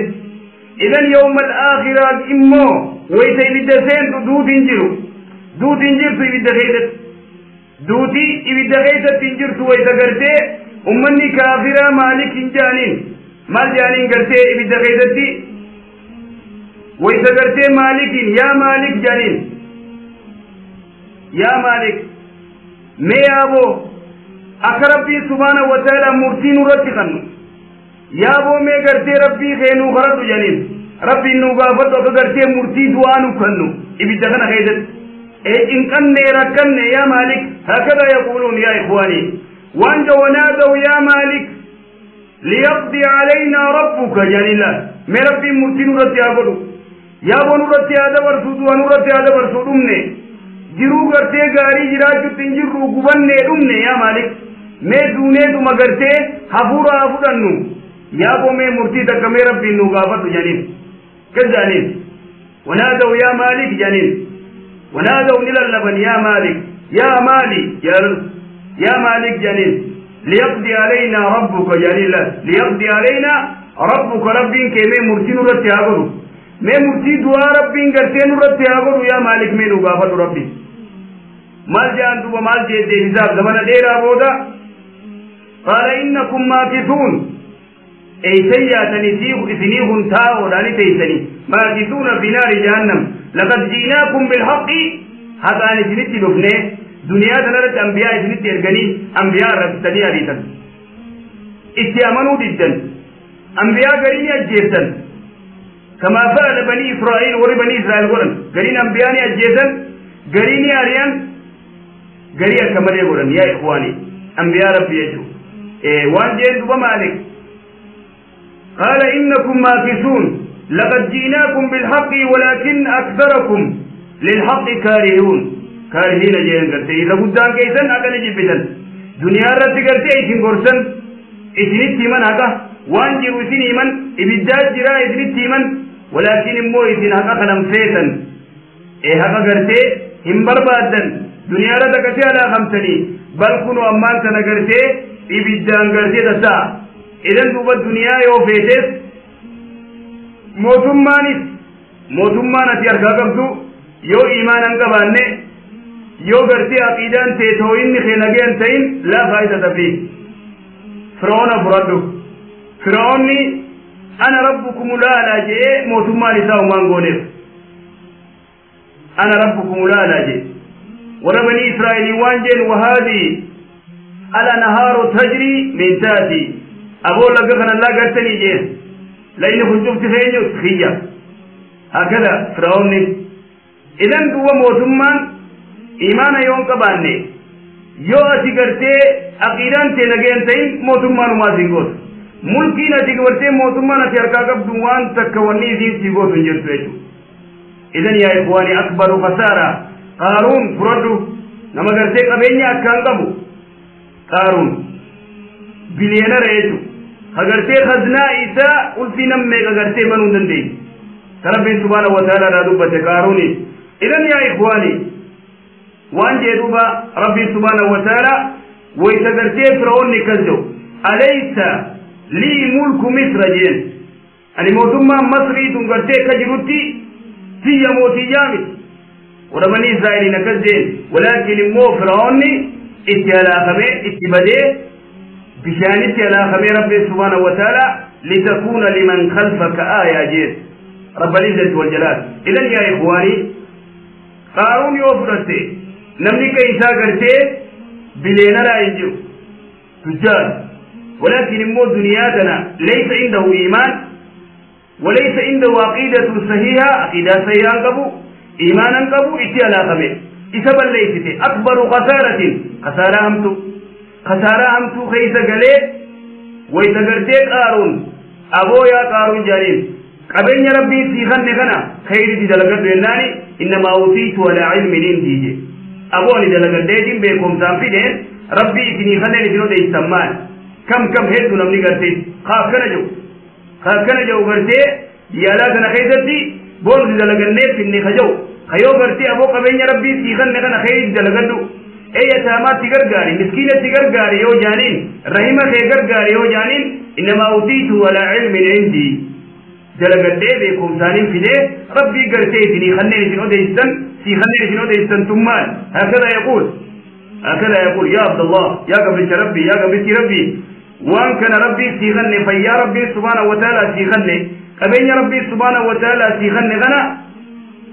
Idan yawma al-aakhiraa immoo wayta ibidda seentu duutiin jiru duutiin jirtu ibidda keessatti duutii ibidda keessatti hin jirtu wayta gartee ummanni kaafiraa Maalik hin jaaniin maal jaaniin gartee ibidda keessatti wayta gartee Maalikiin yaa Maalik jaaniin yaa Maalik mee yaaboo akka Rabbiin subhaanahu wa ta'ala murtii nurratti kennu yaaboo mee gartee Rabbii kee nuu kadhadhu jaaniin Rabbiin nuu gaafadhu akka gartee murtii du'aa nu kennu ibidda kana keessatti ee cinqanne rakkanne yaa Maalik hakada yaquuluun yaa ikhwaanii waan jawanaadaw yaa Maalik liyaqdi alaynaa rabbuka jaaniin mee Rabbiin murtii nurratti haa godhu yaaboo nurratti haa dabarsuu du'a nurratti haa dabarsuu dhumne jiruu gartee gaarii jiraachuutti hin jirru gubannee dhumne yaa Maalik mee duuneetuma gartee hafuura haa fudhannu yaaboo mee murtii takka mee Rabbiin nuu gaafadhu jaaniin kas jaaniin wanaadaw yaa Maalik jaaniin wanaadaw ni lallaban yaa Maalik yaa Maali yaa Maalik jaaniin liyaqdi alaynaa rabbuka jaaniin liyaqdi alaynaa rabbuka Rabbiin kee mee murtii nurratti haa godhu mee murtii du'aa Rabbiin gartee nurratti haa godhu yaa Maalik mee nuu gaafadhu Rabbi maal jedhan duuba maal jee deebisaaf zamana dheeraa booda qaala innakum maakisuun eeysan yaatanii isinii kun taa'oodhaani teeysanii maakisuuna fi naari jahannam laqad ji'naakum bilhaqqi haqaan isinitti dhufne duniyaa tanarratti ambiyaa isinitti erganii ambiyaa arrabsitanii ariitan itti amanuu diddan ambiyaa garii ni ajjeeftan كما فعل بني إسرائيل ور بني إسرائيل قرن قرين أنبياني أجيسا قريني أريان قريا كما يقولن يا إخواني أنبياء ربي يجو إيه وان جين دوبا مالك قال إنكم ماكثون لقد جئناكم بالحق ولكن أكثركم للحق كارهون كارهين جين قرتي إذا قدان كيسا أقل جبتا دنيا رد قرتي إيشن قرسا إيشن من هكا وان جرو إيشن إيمان إبداد جرا إيشن إيمان ولكن immoo isin haqa kanan feetan ee haqa gartee hin barbaaddan duniyaarra takkasii alaakamtanii bal kunu ammaan tana gartee ibiddaan gartee tasaa idan duuba duniyaa yoo feetes mootummaanis mootummaan ati harkaa qabdu yoo iimaanan qabaanne yoo gartee aqiidaan tee tooyinni kee nageen ta'in laa faayidata fi Fir'auna fudhadhu Fir'aunni أنا ربكم لا لا جئ موتما لساء ما نقوله أنا ربكم لا لا جئ وربني إسرائيل وانجل وهذه الأنهار تجري من تاتي أقول لك أنا لا قلتني جئ لأنه كنت تخيني وتخيا هكذا فرعون إذن هو موتما إيمان يوم قباني يو أتي قرتي أقيدان تنقين تين موتما نما سنقوت mulkiin ati gartee mootummaan ati harkaa qabdu waan takka wanni isiin sii gootu hin jirtu jechuudha. Idan yaa ikhwaani akbaru khasaara Qaaruun fudhadhu nama gartee qabeenya akkaan qabu Qaaruun biliyeenara jechuudha. Ka gartee khaznaa isaa ulfii nam meeqa gartee banuu hin dandeenye. Ka Rabbiin subhaanahu wa ta'ala irraa dubbate Qaaruuni. Idan yaa ikhwaani waan jee duuba Rabbiin subhaanahu wa ta'ala wayita gartee Fir'aunni akkas jedhu alaysa lii mulku misra jeen ani mootummaan masrii tun gartee akka jirutti tiyya mootiyyaa miti warra banii israa'eliin akkas jeen walaakin immoo fir'aunni itti halaakamee itti badee bishaanitti halaakamee rabbiin subhaanahu wa ta'ala litakuuna liman khalfaka aayaa jeen rabbal izzati wal jalaal idan yaa ikhwaanii Qaaruun yoo fudhatte namni ka isaa gartee bileenaraa hin jiru tujjaar ولكن مو دنياتنا ليس عنده إيمان وليس عنده عقيدة صحيحة عقيدة صحيحة قبو إيمانا قبو إتي على خبير Isa balleessite akbaru khasaaratin khasaaraa hamtu khasaaraa hamtuu keessa galee wayta gartee Qaaruun aboo yaa Qaaruun jaaniin qabeenya Rabbiin sii kanne kana khayritti dalagadhu jennaani innamaa utiitu alaa ilmin indii je aboo ani dalagadheetiin beekumsaan fideen Rabbii isinii kanneen isin odeessan maal kam kam hedduu namni gartee kaa akkana jiru kaa akkana jiru gartee biyya kana keessatti boonsi dalagannee finne ka jiru kayoo gartee aboo qabeenya Rabbii sii kanne kana khayritti dalagadhu ee yataamaatti gargaari miskiinatti gargaari yoo jaaniin rahima kee gargaari yoo jaaniin innamaa utiitu alaa ilmin indii dalagadhee beekumsaaniin fidee Rabbii gartee isinii kanneen isin odeessan sii kanneen isin odeessan tun maal hakada yaquul هكذا يقول يا عبد الله يا قبلت ربي يا قبلت ربي وان كان ربي سيغني فيا ربي سبحانه وتعالى سيغني قبين ربي سبحانه وتعالى سيغني غنى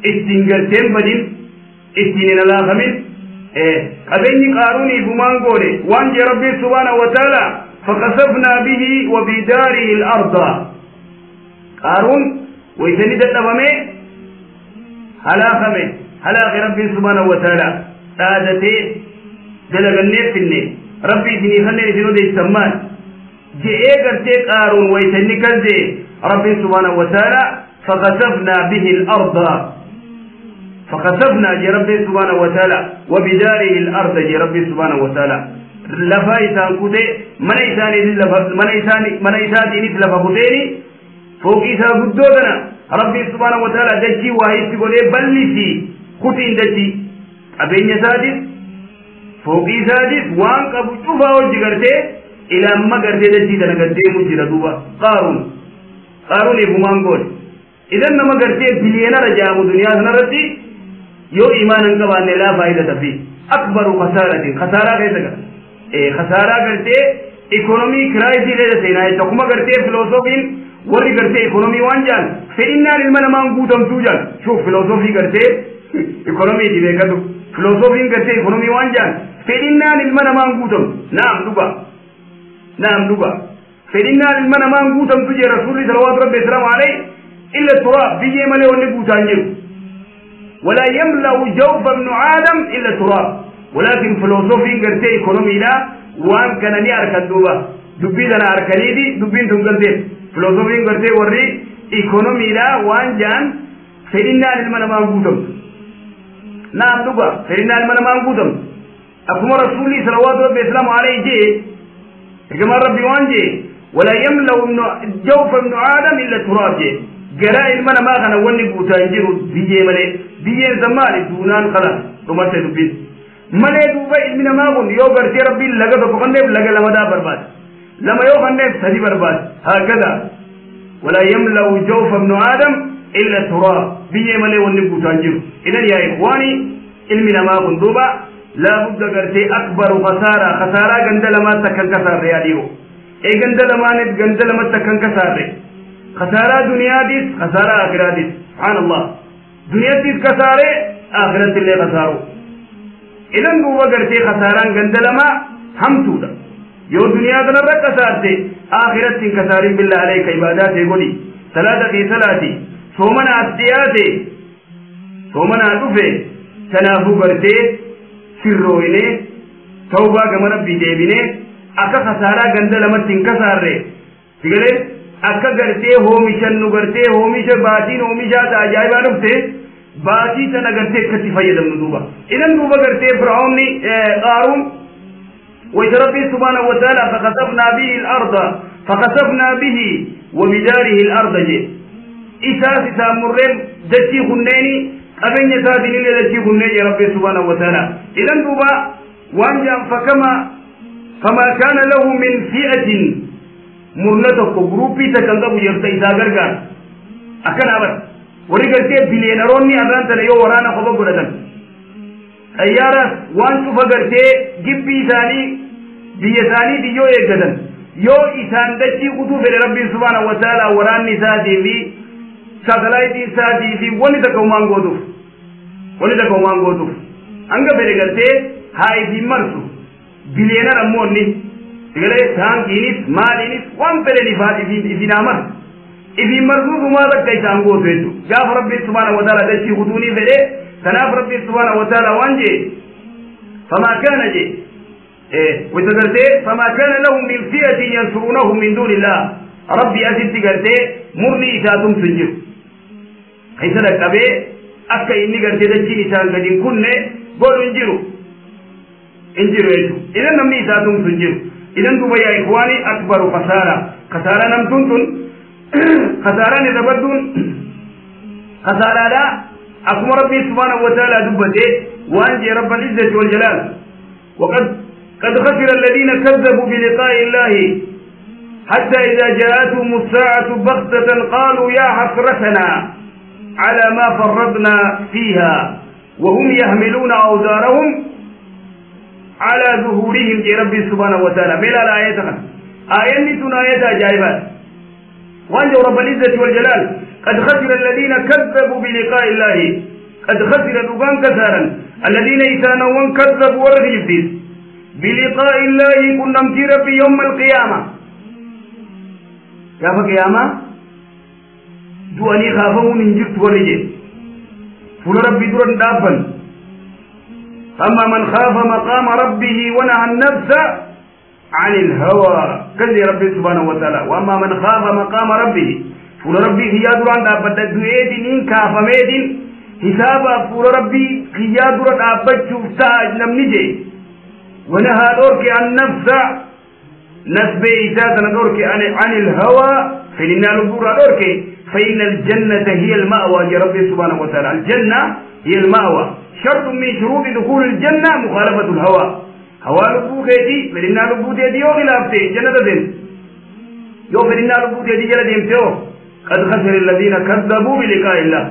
استنجرتين بدين استنين لا خمين إيه قبين قاروني بمان قولي وان جي ربي سبحانه وتعالى فخسفنا به وبداره الأرض قارون ويسند النبمي هلا خمين هلا ربي سبحانه وتعالى سادتي dalagannee finne Rabbi isinii kanneen isin odeessan maal je'ee gartee Qaaruun waytanni kan je'e Rabbi subhaanahu wa ta'ala فخسفنا به الأرض فخسفنا جي ربي سبحانه وتعالى وبداره الأرض جي ربي سبحانه وتعالى لفا إسان كتي من إسان لفا كتيني فوق إسان قدودنا ربي سبحانه وتعالى دجي وهي سيقولي بلسي كتين دجي أبين يسادس فوقي سادس وان قبو شوفا وجي غرتي الى ما غرتي دجي دنا غدي مجرا دوبا قارون قارون يبومان غول اذا نما غرتي بليونر جامو دنيا سنرتي يو ايمان قبان لا فائده فيه اكبر خساره خساره كيسا اي خساره غرتي ايكونومي كرايسيس له سينا تكما غرتي فلسفين وري غرتي ايكونومي وان جان فإن المنمان غوتم توجان شوف فلسفي غرتي ايكونومي دي بيكدو filosofiin gartee ikonomii waan jaan fedhinnaan ilma namaan guutamtu naam dhuga naam dhuga fedhinnaan ilma namaan guutamtu jee Rasuulli salawaatu rabbi wasalaamu alayhi illa turaab biyyee malee wanni guutaan jiru walaa yamla'u jawfa ibnu aadam illa turaab walaakin filosofiin gartee ikonomiidha waan kana ni arkan duuba dubbii tana arkaniiti dubbiin tun galteef filosofiin gartee warri ikonomiidha waan jaan fedhinnaan ilma namaan guutamtu نعم دوبا فإن المنا ما نقودم أكما رسولي صلوات ربي السلام عليه جي كما ربي وانجي ولا يملأ جوف ابن آدم إلا تراب جي جراء المنا ما كان وني قوتان جيرو بيجي ملي بيجي زمالي دونان خلاص رمت دبين ملي دوبا المنا ما كن يو غرتي ربي لغا تو كنده لغا لما دا برباد لما يو كنده سدي برباد هكذا ولا يملأ جوف ابن آدم إلا تراب بيجي ملي وني قوتان جيرو إذن يا إخواني علمنا ما كندوبا لا بد قرتي أكبر خسارة خسارة غندل ما تكن كسار يا ديو إيه غندل ما نت غندل ما تكن كسار خسارة دنيا ديس خسارة آخرة ديس سبحان الله دنيا ديس خسارة آخرة اللي خسارو إذن دوبا قرتي خسارة غندل ما هم تودا يو دنيا دنر خسارتي آخرة خسارين بالله عليك عبادات يقولي صلاة في صلاتي صومنا أسياتي صومنا دفه تنافو غرتي سروينه توبة كما ربي ديبينه أكا خسارة غند لمتين كساره تقولي أكا غرتي هوميشن نغرتي هوميش باتين هوميشا تاجايبا نفته باتي تنغرتي كتفاية يدم دوبا إذن دوبا غرتي فرعوني قارون ويتربي سبحانه وتعالى فخسفنا به الأرض فخسفنا به وبداره الأرض جي إساس إسامرين دجي خنيني qabeenya isaatiin illee dachii kunnee jee Rabbi subhaanahu wa ta'ala idan duuba waan jaan fakama famaa kaana lahu min fi'atin murna tokko guruupii takkan qabu jeerta isaa gargaar akkana abar warri gartee biliyeenaroonni arraan tana yoo waraana qofa godhatan xayyaaraas waan cufa gartee gibbii isaanii biyya isaaniitii yoo eeggatan yoo isaan dachii kutuu fedhe Rabbiin subhaanahu wa ta'ala waraanni isaatii fi saatalaayitii isaatii fi wanni takka humaan gootuuf wanni takka humaan gootuuf hanga fedhe gartee haa ifiin marsu biliyeenar ammoo inni sigalee taankiinis maaliinis waan fedhen ifiin haa marsu ifiin marsuuf humaa takka isaan gootu jechuudha gaafa Rabbiin subhaanahu wa ta'ala dachii kutuunii fedhe Tanaaf Rabbi subhaanahu wa ta'ala waan jee famaa kaana jee wayta famaa kaana lahum min fi'atin yansurunahum min duuni illah. Rabbi asitti gartee murni isaa tumsu hin jiru. Isa dhaqqabee akka inni gartee dachiin isaan gadi hin kunne godhu hin jiru. Hin jiru jechuudha. Idan namni isaa tumsu hin jiru. Idan duuba yaa ikhwaani akbaru kasaara. Kasaaraa namtuun tun kasaaraan irra badduun kasaaraadha. Akkuma Rabbi subhaanahu wa ta'ala dubbate waan jee Rabbal izzati wal jalaal. وقد قد خسر الذين كذبوا بلقاء الله حتى إذا جاءتهم الساعة بغتة قالوا يا حسرتنا على ما فرطنا فيها وهم يحملون أوزارهم على ظهورهم يا ربي سبحانه وتعالى. بلا الآية آية آية عجائبات. وأنجو رب العزة والجلال قد خسر الذين كذبوا بلقاء الله. قد خسر دبان كثارا الذين إسانوا كذبوا ورغب بلقاء الله كنا متير في يوم القيامة. كيف قيامة؟ du'anii kaafamuun hin jirtu warri jedhe fuula rabbii dura hin dhaabban. أما من خاف مقام ربه ونهى النفس عن الهوى كذي ربي سبحانه وتعالى. وأما من خاف مقام ربه فول ربي خيا دران دابت دويدين إن كافميدين حسابا فول ربي خيا دران دابت شوفتا نمني ونهى دورك عن النفس نسبة إساسنا دورك عن الهوى فإن لبورا دورك فإن الجنة هي المأوى يا ربي سبحانه وتعالى. الجنة هي المأوى. شرط من شروط دخول الجنة مخالفة الهوى. هوى لبوكيتي فإن لبوتي يو خلافتي جنة دين يو فإن لبوتي جنة دين. قد خسر الذين كذبوا بلقاء الله.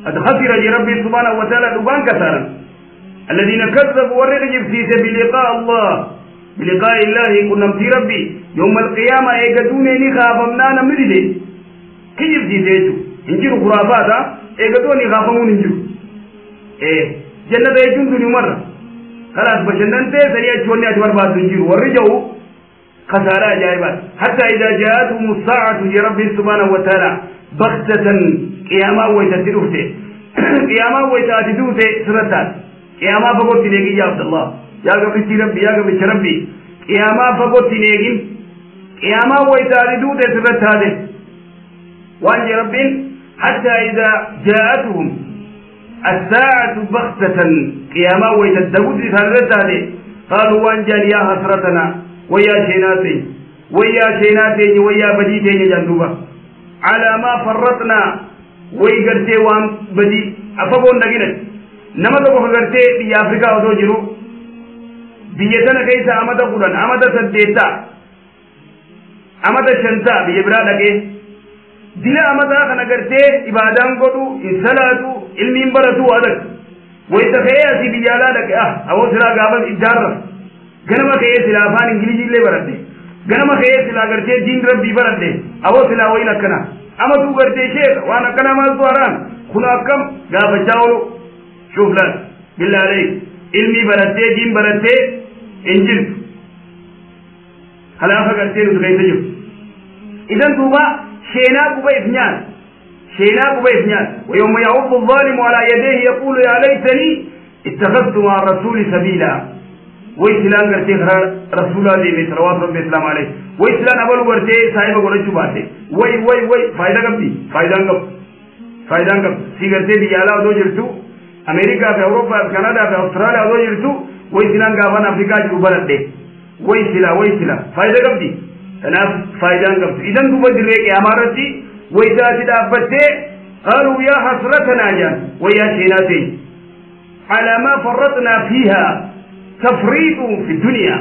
قد خسر يا ربي سبحانه وتعالى دبان كثارا الذين كذبوا ورغب في سبيل لقاء الله بلقاء الله كنا في ربي يوم القيامة يقدوني نخافمنا نمدي كيف ديتو انجيرو خرافات ايغدوني خافمون انجيرو ايه جنة يجون دنيا مرة خلاص بجننتي سريع شوني أجبر بعد انجيرو ورجعوا خسارة جايبات. حتى إذا جاءتهم الساعة يا ربي سبحانه وتعالى بغتة قيامة ويتدروته قيامة ويتدروته سرتات قيامة فقط نيجي يا عبد الله يا قبل ربي يا قبل ربي قيامة فقط نيجي قيامة ويتدروته سرتات وأن ربي حتى إذا جاءتهم الساعة بغتة قيامة ويتدروته سرتات قالوا وأن يا حسرتنا ويا شيناتي ويا شيناتي ويا بديتي جندوبا على ما فرطنا ويغرتي وان بدي أفقون نجنت نما تبغى غرتي بيا أفريقيا وتو جرو بيتنا كيسا أمدا قران أمدا سديتا أمدا شنتا بيبرا لكي دلا أمدا خنا غرتي إبادان قدو إنسالاتو علمين برتو أدك ويتخيا سي بيالا لك أو سلا قابل إدارة ganama ka'ee silaa afaan ingilizii illee baradhe ganama ka'ee silaa gartee diin rabbii baradhe aboo silaa wayin akkana amatuu gartee sheeka waan akkana maaltu haraam kun akkam gaafachaa oolu shuuf laal billaa alayk ilmii barattee diin barattee hin jirtu halaafa gartee nuti keessa jiru idan duuba sheenaa quba if nyaat sheenaa quba if nyaat ويوم يعض الظالم على يديه يقول يا ليتني اتخذت مع الرسول سبيلا وإسلام قرتي رسول الله دي صلوات ربي السلام عليه وإسلام أول قرتي صاحب قرتي باتي وي وي وي فايدة قبدي فايدة قب فايدة قب سي قرتي بيالا دو جرتو أمريكا في أوروبا في كندا في أستراليا دو جرتو وإسلام قابان أفريقيا جو بلد دي وإسلام وإسلام فايدة قبدي أنا فايدة قبدي إذن دوبا دريك أمارتي وإذا تدابتي قالوا يا حسرتنا جان ويا شيناتي على ما فرطنا فيها تفريط في الدنيا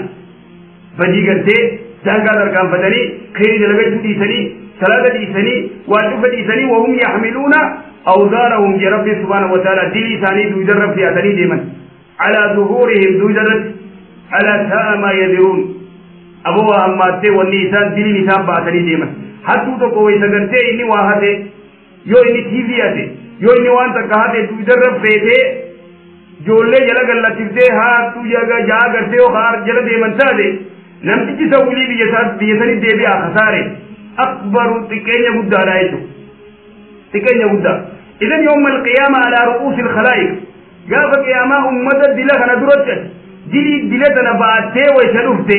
بدي قلتي دانقا درقان فتني خير دلقة ديسني صلاة ديسني واجب ديسني وهم يحملون أوزارهم يا ربي سبحانه وتعالى دي ثاني دو يدرب في أتني ديما على ظهورهم دو يدرب على ساء ما يدرون أبوها أماتي والنيسان دي نيسان باتني ديما حتى تقوي سقرتي إني واهتي يو إني تيفياتي يو إني وانتا كهاتي دو يدرب فيتي joollee jala gallachiftee haattuu jaa gartee yoo jala deeman taate namtichi isa wulii biyya sanii deebi'aa kasaare akbaru xiqqeenya guddaadha jechuudha xiqqeenya guddaa idan yawma alqiyaama alaa ru'uusi alkhalaa'iq Gaafa qiyaamaa ummata dila kana duratti dilii dila tana baattee waysa dhufte.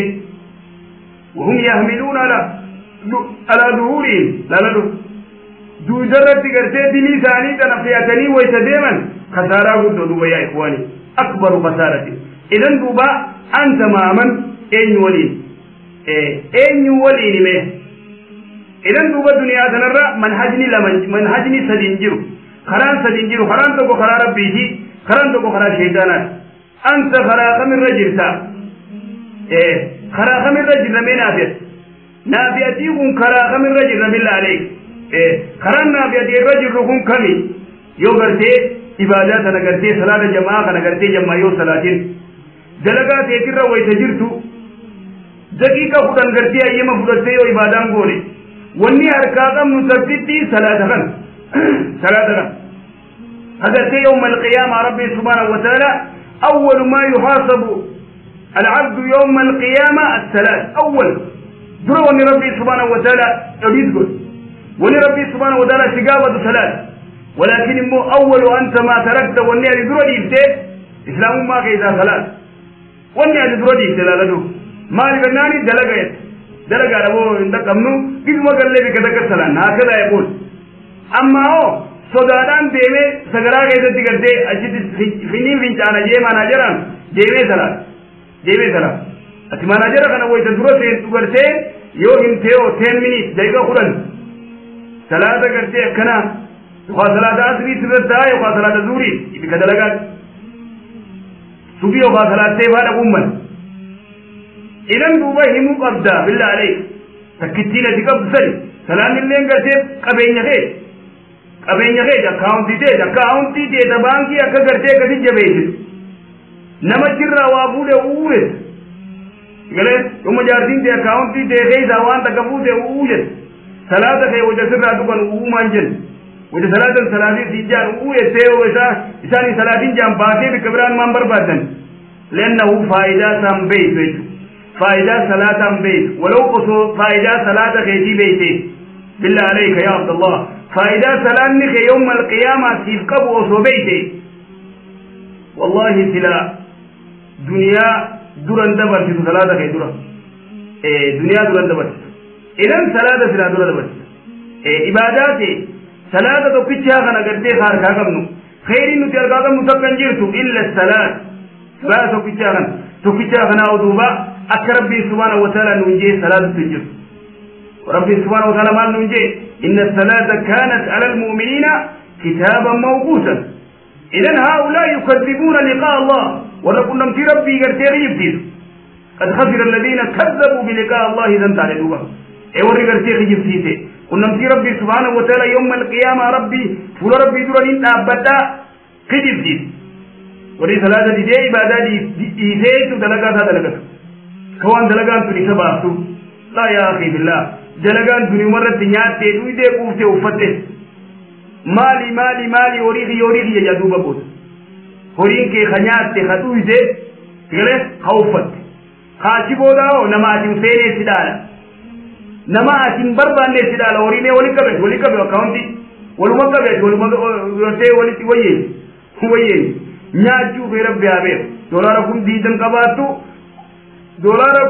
وهم يحملون على ظهورهم لا لا دوجرت غرتي دلي ثاني تنفياتني ويسديما خسارة قد دوبا يا إخواني أكبر خسارة. إذن دوبا أنت مامن أين ولين أين ولين مه. إذن دوبا دنيا تنرى منهجني لمن منهجني سدينجرو خران سدينجرو خران تكو خرا ربيه خران تكو خرا شيطانات. أنت خرا خمر رجلتا خرا خمر رجل من نافيت نافيتي كن خرا خمر رجل بالله عليك خرا نافيتي الرجل ركن كمي يو غرتي عبادات انا غرتي صلاه جماعه انا غرتي جماعه يو صلاتين دلغا تيتر ويتجرتو دقيقه خدن غرتي ايما فدتي يو عبادان غولي وني اركاغم نتبتي صلاه خن صلاه خن حضرت يوم القيامه ربي سبحانه وتعالى اول ما يحاسب العبد يوم القيامة الثلاث أول دروني ربي سبحانه وتعالى يريد وني ربي سبحانه وتعالى شقاوة ثلاث. ولكن مو أول أنت ما تركت وني دروني إبتئ إسلام ما كيزا ثلاث وني دروني إبتئ لا لدو ما لبناني دلقيت دلقا ربو عندك أمنو قد ما قال لي بكذا كسلان هكذا يقول. أما هو صدادان ديمي سقرا كيزا تقرتي أجد فينين فينشانا جيما ناجران جيمي ثلاث جيبي سلام ati manager kana wayta dura seentu gartee yoo himtee 10 minutes daqiiqa 10 salaata gartee akkana yookaan salaata asrii sirratti yookaan salaata zuurii ibika dalagaa subii yookaan salaattee faa dhaquun mal. Idan duuba himuu qabda billah alayk takkittiin ati qabdu sani salaan illeen gartee qabeenya kee qabeenya kee akkaawuntii ta'e baankii akka gartee akkasi jabeessitu nama jirraa waa fuudhe uure galee yooma jaartiin ta'e akkaawuntii ta'e keessaa waan takka fuute uuje salaata kee wajja sirraa tuqan uumaan jennu wajja salaatan salaatii siin jaan uuye ta'e isaa isaanii salaatiin jaan baatee bikka biraan maan barbaadan lennahu faayidaa isaan beeytu jechuudha faayidaa salaataan beeytu walau osoo faayidaa salaata keetii beeyte billah alayka yaa Abdallah faayidaa salaanni kee yawma alqiyaamaa siif qabu osoo beeyte wallahi silaa دنيا دوران دبرتي صلاة كي دورا دنيا دوران دبرتي إذن صلاة سلا دوران دبرتي عباداتي صلاة تو بيتشا خنا قرتي خار كاكمنو خير نتي أرقاكم متكنجرتو إلا الصلاة صلاة تو بيتشا خنا تو بيتشا خنا ودوبا أكربي سبحانه وتعالى ننجي صلاة تنجر وربي سبحانه وتعالى ما ننجي إن الصلاة كانت على المؤمنين كتابا موقوتا. إذن هؤلاء يكذبون لقاء الله ولكن في ربي قرتي يبتيز قد خسر الذين كذبوا بلقاء الله إذا تعالوا اي وري قرتي يبتيز كنا في ربي سبحانه وتعالى يوم القيامة ربي فول ربي درني تابتا كذبتيز وري صلاة دي عبادة دي دي دلقا دلقا كوان دلقان تني سباستو لا يا أخي بالله دلقان تني مرة نياتي دويدي قوفتي وفتي مالي مالي مالي وريغي وريغي يا دوبا بوت horiin kee ka nyaatte ka dhuyte galee ka uffatte kaachi booda hoo nama ati hin feenee si dhaala nama ati hin barbaanne si dhaala horii mee walitti qabe walitti qabe akkaawuntii waluma qabe waluma gartee walitti wayyeessi wayyeessi nyaachuu fee rabbi haa beeku doolaara kun diidan qabaattu doolaara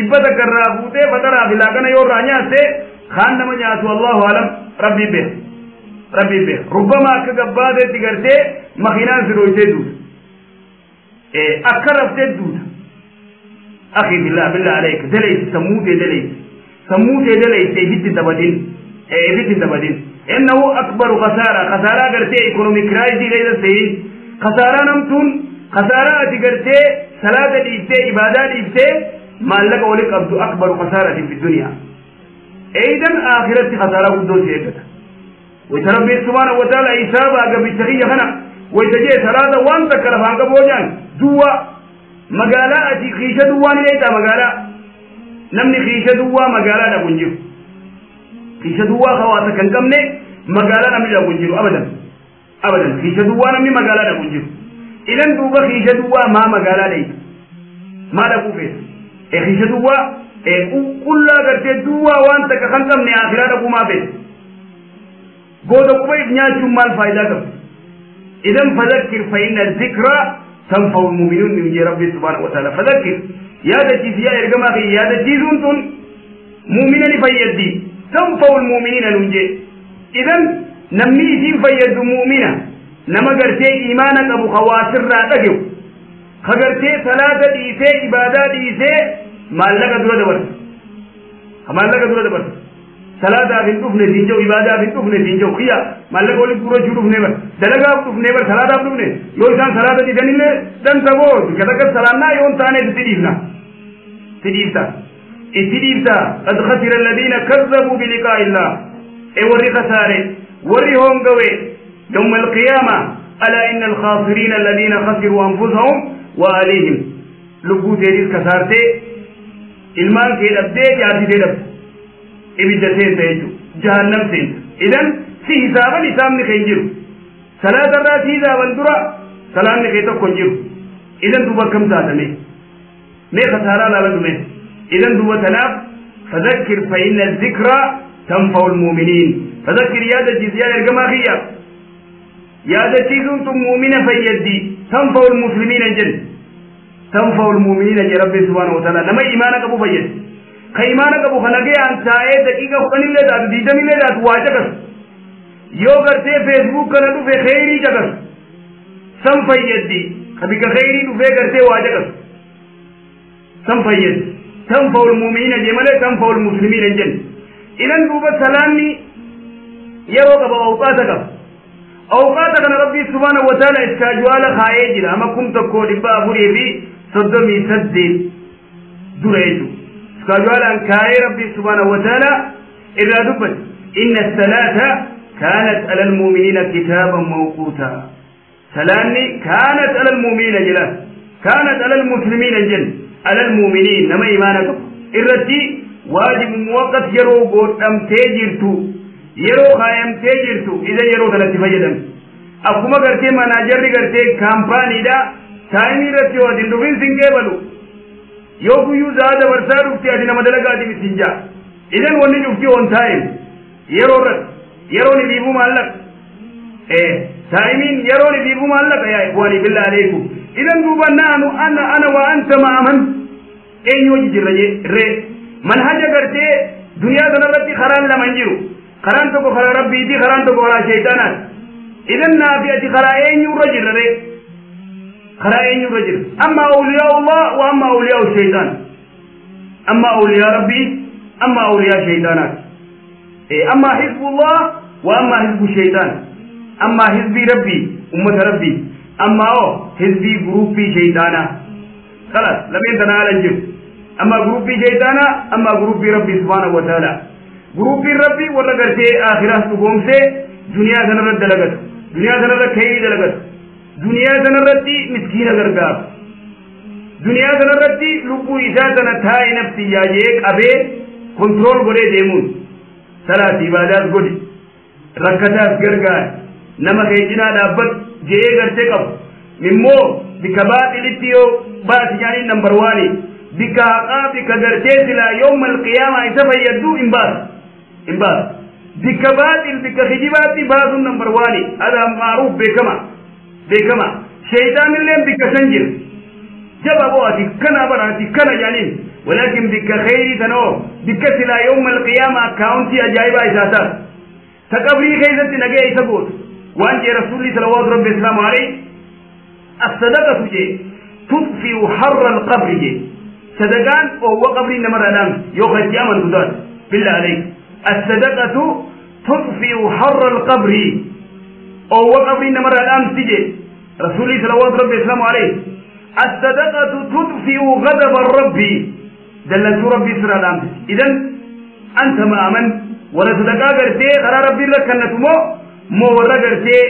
100 irraa fuutee fataraa fi laaqana yoo irraa nyaatte kaan nama nyaatu allahu alam rabbii beeka rabbii beeka rubbama akka gabbaateetti gartee makiinaan si dhoytee duuta akka raftee duuta akhi billah billah alayka dalaysi sammuu tee dalaysi sammuu tee dalaysi ifitti taphatin ifitti taphatin innahu akbaru khasaara khasaaraa gartee ikonomii kiraayisii keessa seeyin khasaaraa namtuun khasaaraa ati gartee salaata dhiiftee ibaadaa dhiiftee maallaqa wali qabdu akbaru khasaaratin fi duniyaa eeydan aakiratti khasaaraa guddoo si eeggata ويتربي سبحانه وتعالى إسابة قبل تغيي خنا ويتجي صلاة وان تكلف عن قبوجان دوا مقالة أتي خيشة دوان ليتا مقالة نمني خيشة دوا مقالة نبنجو خيشة دوا خواتك كمني مقالة نمني نبنجو أبدا أبدا خيشة دوا نمني مقالة نبنجو إذن دوبا خيشة دوا ما مقالة ليتا ما لكو فيه خيشة دوا كل قرتي دوا وان تكخن كمني آخرة نبو ما فيه booda quba if nyaachuun maal faayidaa qabdi Idan fadhakkir fa inna dhikra tanfa'u al-mu'minun min rabbi subhanahu wa ta'ala. Fadhakkir yaadachiisi yaa ergamaa kiyya, yaadachiisuun tun mu'mina ni fayyaddi. Tanfa'u al-mu'minina nuun jee. Idan namni isiin fayyaddu mu'mina, nama gartee imaana qabu, hawaasirraa dhage'u, ka gartee salaata dhiisee ibaadaa dhiisee maallaqa dura dabarsu, ka maallaqa dura dabarsu, salaataaf hin dhufne siin jedhu, ibaadaaf hin dhufne siin jedhu, kiyya maallaqa walitti guurrachuu dhufne bar, dalagaaf dhufne bar, salaataaf dhufne. Yoo isaan salaata dhiisanillee danta boo bika takka salaannaa yoo hin taane itti dhiifna, itti dhiifta, itti dhiifta. Qad khasira alladhiina kazzabuu biliqaa'i illah. E warri khasaare, warri hongawe يوم القيامة، ألا إن الخاسرين الذين خسروا أنفسهم وأهليهم. لبو تيريس كسارتي ilmaan kee dhabdee jaartii tee dhabde ibidda seenta jechuudha, jahannam seenta. Idan si hisaaban, hisaabni kee hin jiru. Salaata irraa si hisaaban dura salaanni kee tokko hin jiru. Idan duuba akkam taatame? Mee kasaaraa laaladhu mee. Idan duuba tanaaf fadhakkir fa inna dhikra tanfa'u almu'miniin. Fadhakkir, yaadachiisi yaa ergamaa kiyya, yaadachiisuun tun mu'mina fayyaddi. Tanfa'u almuslimiina hin jenne, tanfa'u almu'miniina jee rabbi subhaanahu wa ta'ala. Nama imaana qabu fayyaddi, ka imaana qabu, ka nagayaan taa'ee daqiiqa 10illee taatu 20illee taatu waa caqasu, yoo gartee Facebook kana dhufe kheyrii caqasu san fayyaddi. Ka bika kheyrii dhufee gartee waa caqasu san fayyaddi. Tanfa'u almu'miniina jee malee tanfa'u almuslimiina hin jenne. Idan duuba salaanni yeroo qaba, awqaata qaba. Awqaata kana rabbii subhaanahu wa ta'ala schedule kaayee jira ama 1438 dura jechuudha. Schedule kaayee rabbii subhaanahu wa ta'ala irraa dubbate. Inna salaata kaanat ala almu'miniina kitaaban mawquutaa. Salaanni kaanat ala almu'miniina jedha, kaanat ala almuslimiina hin jenne. Ala almu'miniin, nama imaana qabu irratti waajibu muwaqqat, yeroo godhamtee jirtu, yeroo kaayamtee jirtu. Idan yeroo kanatti fayyadamte, akkuma gartee managerri gartee kaampaaniidha time irratti yoo ati hin dhufin sin qeebalu, yoo guyyuu za'a dabarsaa dhufte ati nama dalagaatiif isin jaa. Idan wanni cufti on time, yeroo irratti. Yeroon ifiifuu maallaqa, timeiin yeroon ifiifuu maallaqa. Yaa ikhwaanii, billah aleekum, idan duuba naanu ana wa anta ma'aman, eenyu hojii jirra ree? Manhaja gartee duniyaa kanarratti karaan lama hin jiru. Karaan tokko karaa rabbiiti, karaan tokko karaa shaytaanaati. Idan naafi ati karaa eenyu irra jirra ree? Karaa eenyu irra jirra? Amma awliyaa Allah wa amma awliyaa shaytaan, amma awliyaa rabbii, amma awliyaa shaytaanaati, amma hizbullah wa amma hizbu shaytaan, amma hizbii rabbii, ummata rabbii, amma oo hizbii guruppii shaytaanaa. Khalas, lameen tana ala hin jiru. Amma guruppii shaytaanaa, amma guruppii rabbii subhaanahu wa ta'ala. Guruppiin rabbii warra gartee akhiraas dhugoomsee duniyaa kanarratti dalagatu, duniyaa kanarra kayrii dalagatu, duniyaa kanarratti miskiina gargaaru, duniyaa kanarratti lubbuu isaa tana taa'e nafsi yaajee qabee control godhee deemuun salaati ibaadaas godhi, rakkataas gargaari, nama kee cinaa dhaabbatu je'ee gartee qabu. Immoo bika baaxilitti yoo baati jaaniin number one, bika haqaa, bika gartee silaa yawma alqiyaamaa isa fayyaddu hin baasu, hin baasu. Bika baaxil, bika kijibaatti baasuun number one. Hada maaruuf, beekama, beekama. Shaytaanilleen bika san jira, jaba boo ati kana bara ati kana jaaniin. Walaakin bikka kheyrii tanoo, bikka silaa yawma alqiyaamaa akkaawuntii ajaa'ibaa isaa taatu, ta qabrii keessatti nagaya isa gootu waan jee rasuulli salawaatu rabbi islaamu alayhi, as-sadaqatu jee tudfi'u harra al-qabri jee. Sadaqaan oowwa qabrii namarraa dhaamti yoo katti amantu taate. Billah alayk, as-sadaqatu tudfi'u harra al-qabri, oowwa qabrii namarraa dhaamti jee rasuulli salawaatu rabbi islaamu alayhi. As-sadaqatu tudfi'u ghadaba rabbi, dallansuu rabbii sirraa dhaamti. Idan anta ma'aman, warra sadaqaa gartee karaa rabbii irra kannatu moo warra gartee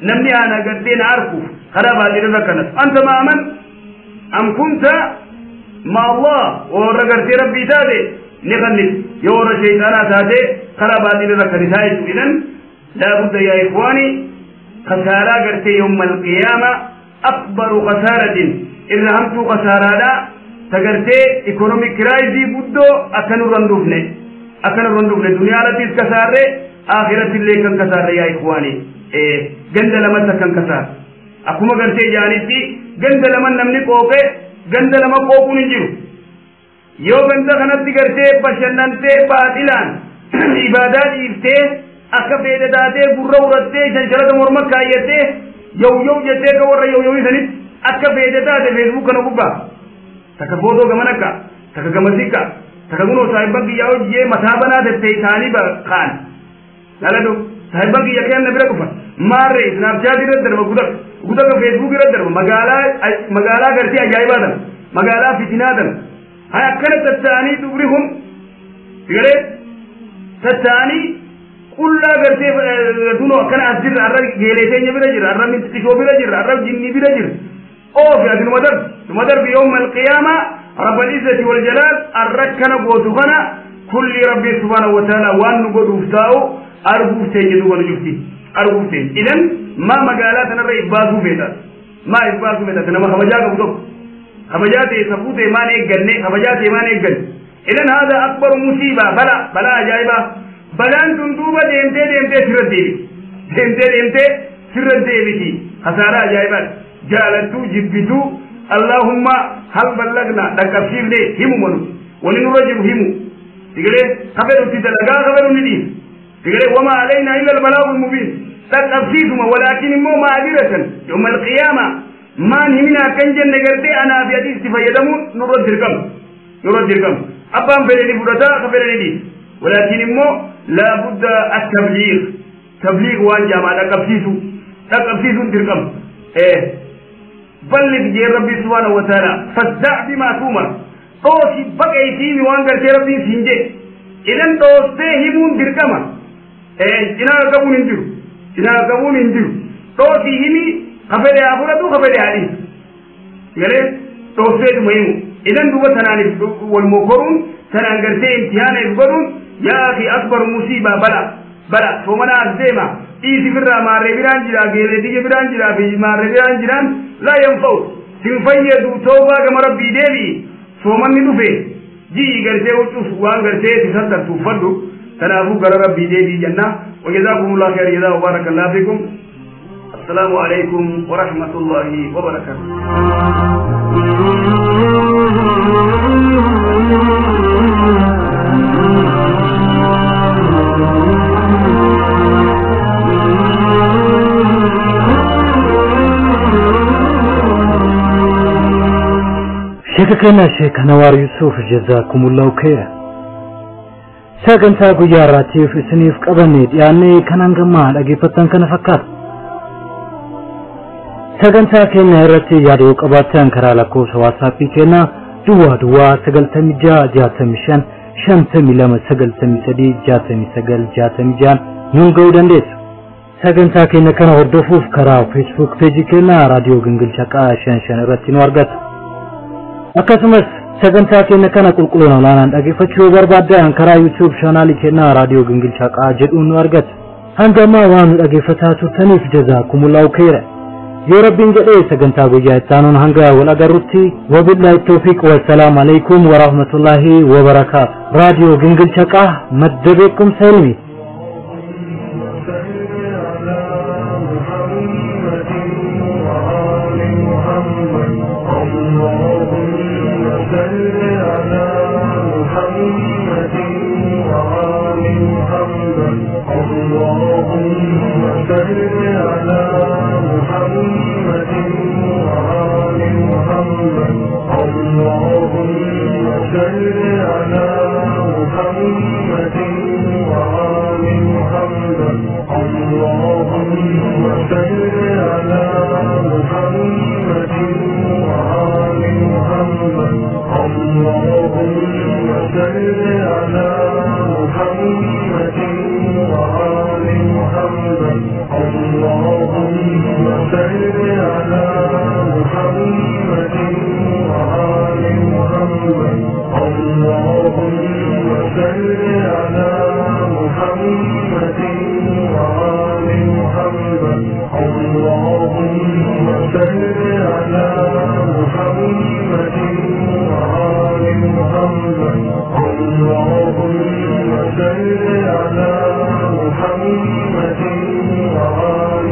namni ana gartee na arkuuf karaa baadiyyaa irra kannatu? Anta ma'aman am kunta ma Allah? Warra gartee rabbii taate ni kannit, yoo warra shaytaanaa taate karaa baadiyyaa irra kannitaa jechuudha. Idan laa budda yaa ikhwaani, khasaaraa gartee yawma alqiyaama akbaru khasaaratin, irra hamtuu khasaaraadha tagartee economic crisis guddoo akka nurra hin dhufne, akka nurra hin dhufne. Duniyaa irrattis kasaarre, akhiratti illee kan kasaarre yaa ikhwaani. Ganda lama takkan kasaara. Akkuma gartee jaanitti ganda lama namni qooqee ganda lama qooquun hin jiru. Yoo ganda kanatti gartee bashannantee baaxilaan ibaadaa dhiiftee akka feete taatee gurra urattee shanshalata morma kaayyattee yow yow jettee akka warra yow yowii sanitti akka feete taate feesbuuk kana gubbaa takka footoo gaman akka takka gamasii takka kunoo saahibban kiyyaa hojjee mataa banaa tettee isaanii kaan laladhu saahibban kiyya kenna bira dhufa maarree isnaapchaat irra darba gudaka feesbuuk irra darba magaalaa gartee ajaa'ibaa tan magaalaa fitinaa tan hay akkana tatta'anii dubri kun sigaree tatta'anii qullaa gartee dunoo akkana as jirra arra geelee teenya bira jirra arra mintishoo bira jirra arra jinni bira jirra oofi ati numa darbi yawma alqiyaama rabbal izzati wal jalaal arra kana gootu kana kulli rabbi subhaanahu wa ta'ala waan nu godhuuf taa'u arguuf teenya duuba nu jufti arguuf teenya idan maa magaalaa tanarra ibbaasuu feeta maa ibbaasuu feeta nama kabajaa qabu tokko kabajaa ta'e safuu ta'e maan eegganne kabajaa ta'e maan eegganne idan haadha akbaru musiibaa balaa ajaa'ibaa balaan tun duuba deemtee deemtee sirra deebiti deemtee deemtee sirra deebiti kasaaraa ajaa'ibaadha jaalattuu jibbituu allahumma hal ballagna dhaqqabsiifne himuma nuti wani nurra jiru himu sigalee kafedhutti dalagaa kafedhu ni dhiisa sigalee wamaa alaynaa illa albalaagu lmubiin dhaqqabsiisuma walaakin immoo maadiratan yawma alqiyaama maan himina akkan jenne gartee anaa fi ati itti fayyadamuun nurra dirqama abbaan fedhe ni fudhataa ka fedhe ni dhiisa walaakin immoo laabudda attabliig tabliig waan jaamaa dhaqqabsiisuun dirqama ballig jee rabbii subhaanahu wa ta'ala fasda' bimaa tuumar dhoosi baqeeysiimi waan gartee rabbiin siin jee idan dhoostee himuun dirqama cinaa qabuun hin jiru dhoosii himi ka fedhe haa fudhatu ka fedhe haa dhiisu galee dhoofteetuma himu idan duuba tanaaniif wal mokoruun tanaan gartee imtihaana if godhuun yaa akhi akbar musiibaa bala soomana as deema dhiisi birraa maarree biraan jira geelee biyya biraan jira fi maarree biraan jiraan laa yanfa'u sin fayyadu toobaa gama rabbii deebi'i soomanni dhufe ji'i gartee huccuuf waan gartee si sattartu uffadhu kanaafuu gara rabbii deebi'i jenna وجزاكم الله خير جزاء وبارك الله فيكم السلام عليكم ورحمة الله وبركاته. Sheeka Sheekh Anwar Yusuf jazakumullahu khairan. Sagantaa guyyaa har'aatiif isiniif qabanne dhiyaannee kan hangammaa dhaggeeffattan kana fakkaata. Sagantaa keenya irratti yaada yoo qabaattan karaa lakkoofsa waatsaappii keenyaa duwwaa duwwaa 96 65 52 93 69 66 nuun ga'uu dandeessu. Sagantaa keenya kana hordofuuf karaa feesbuuk peejii keenya raadiyoo Gingilchaa 55 irratti nu argattu. Akkasumas sagantaa keenya kana qulqullina olaanaan dhaggeeffachuu yoo barbaaddan karaa YouTube chaanaalii keenya raadiyoo Gingilchaa jedhuun nu argattu. Hanga ammaa waan nu dhaggeeffataa turtaniif jazaakumullahu khairan. Yoo rabbiin jedhee sagantaa guyyaa itti aanuun hanga wal agarrutti wabillahi tawfiiq wassalaamu alaikum warahmatullaahi wabarakaatu. Raadiyoo Gingilchaa madda beekumsa ilmi. اللهم صل على محمد وآل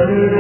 Thank you.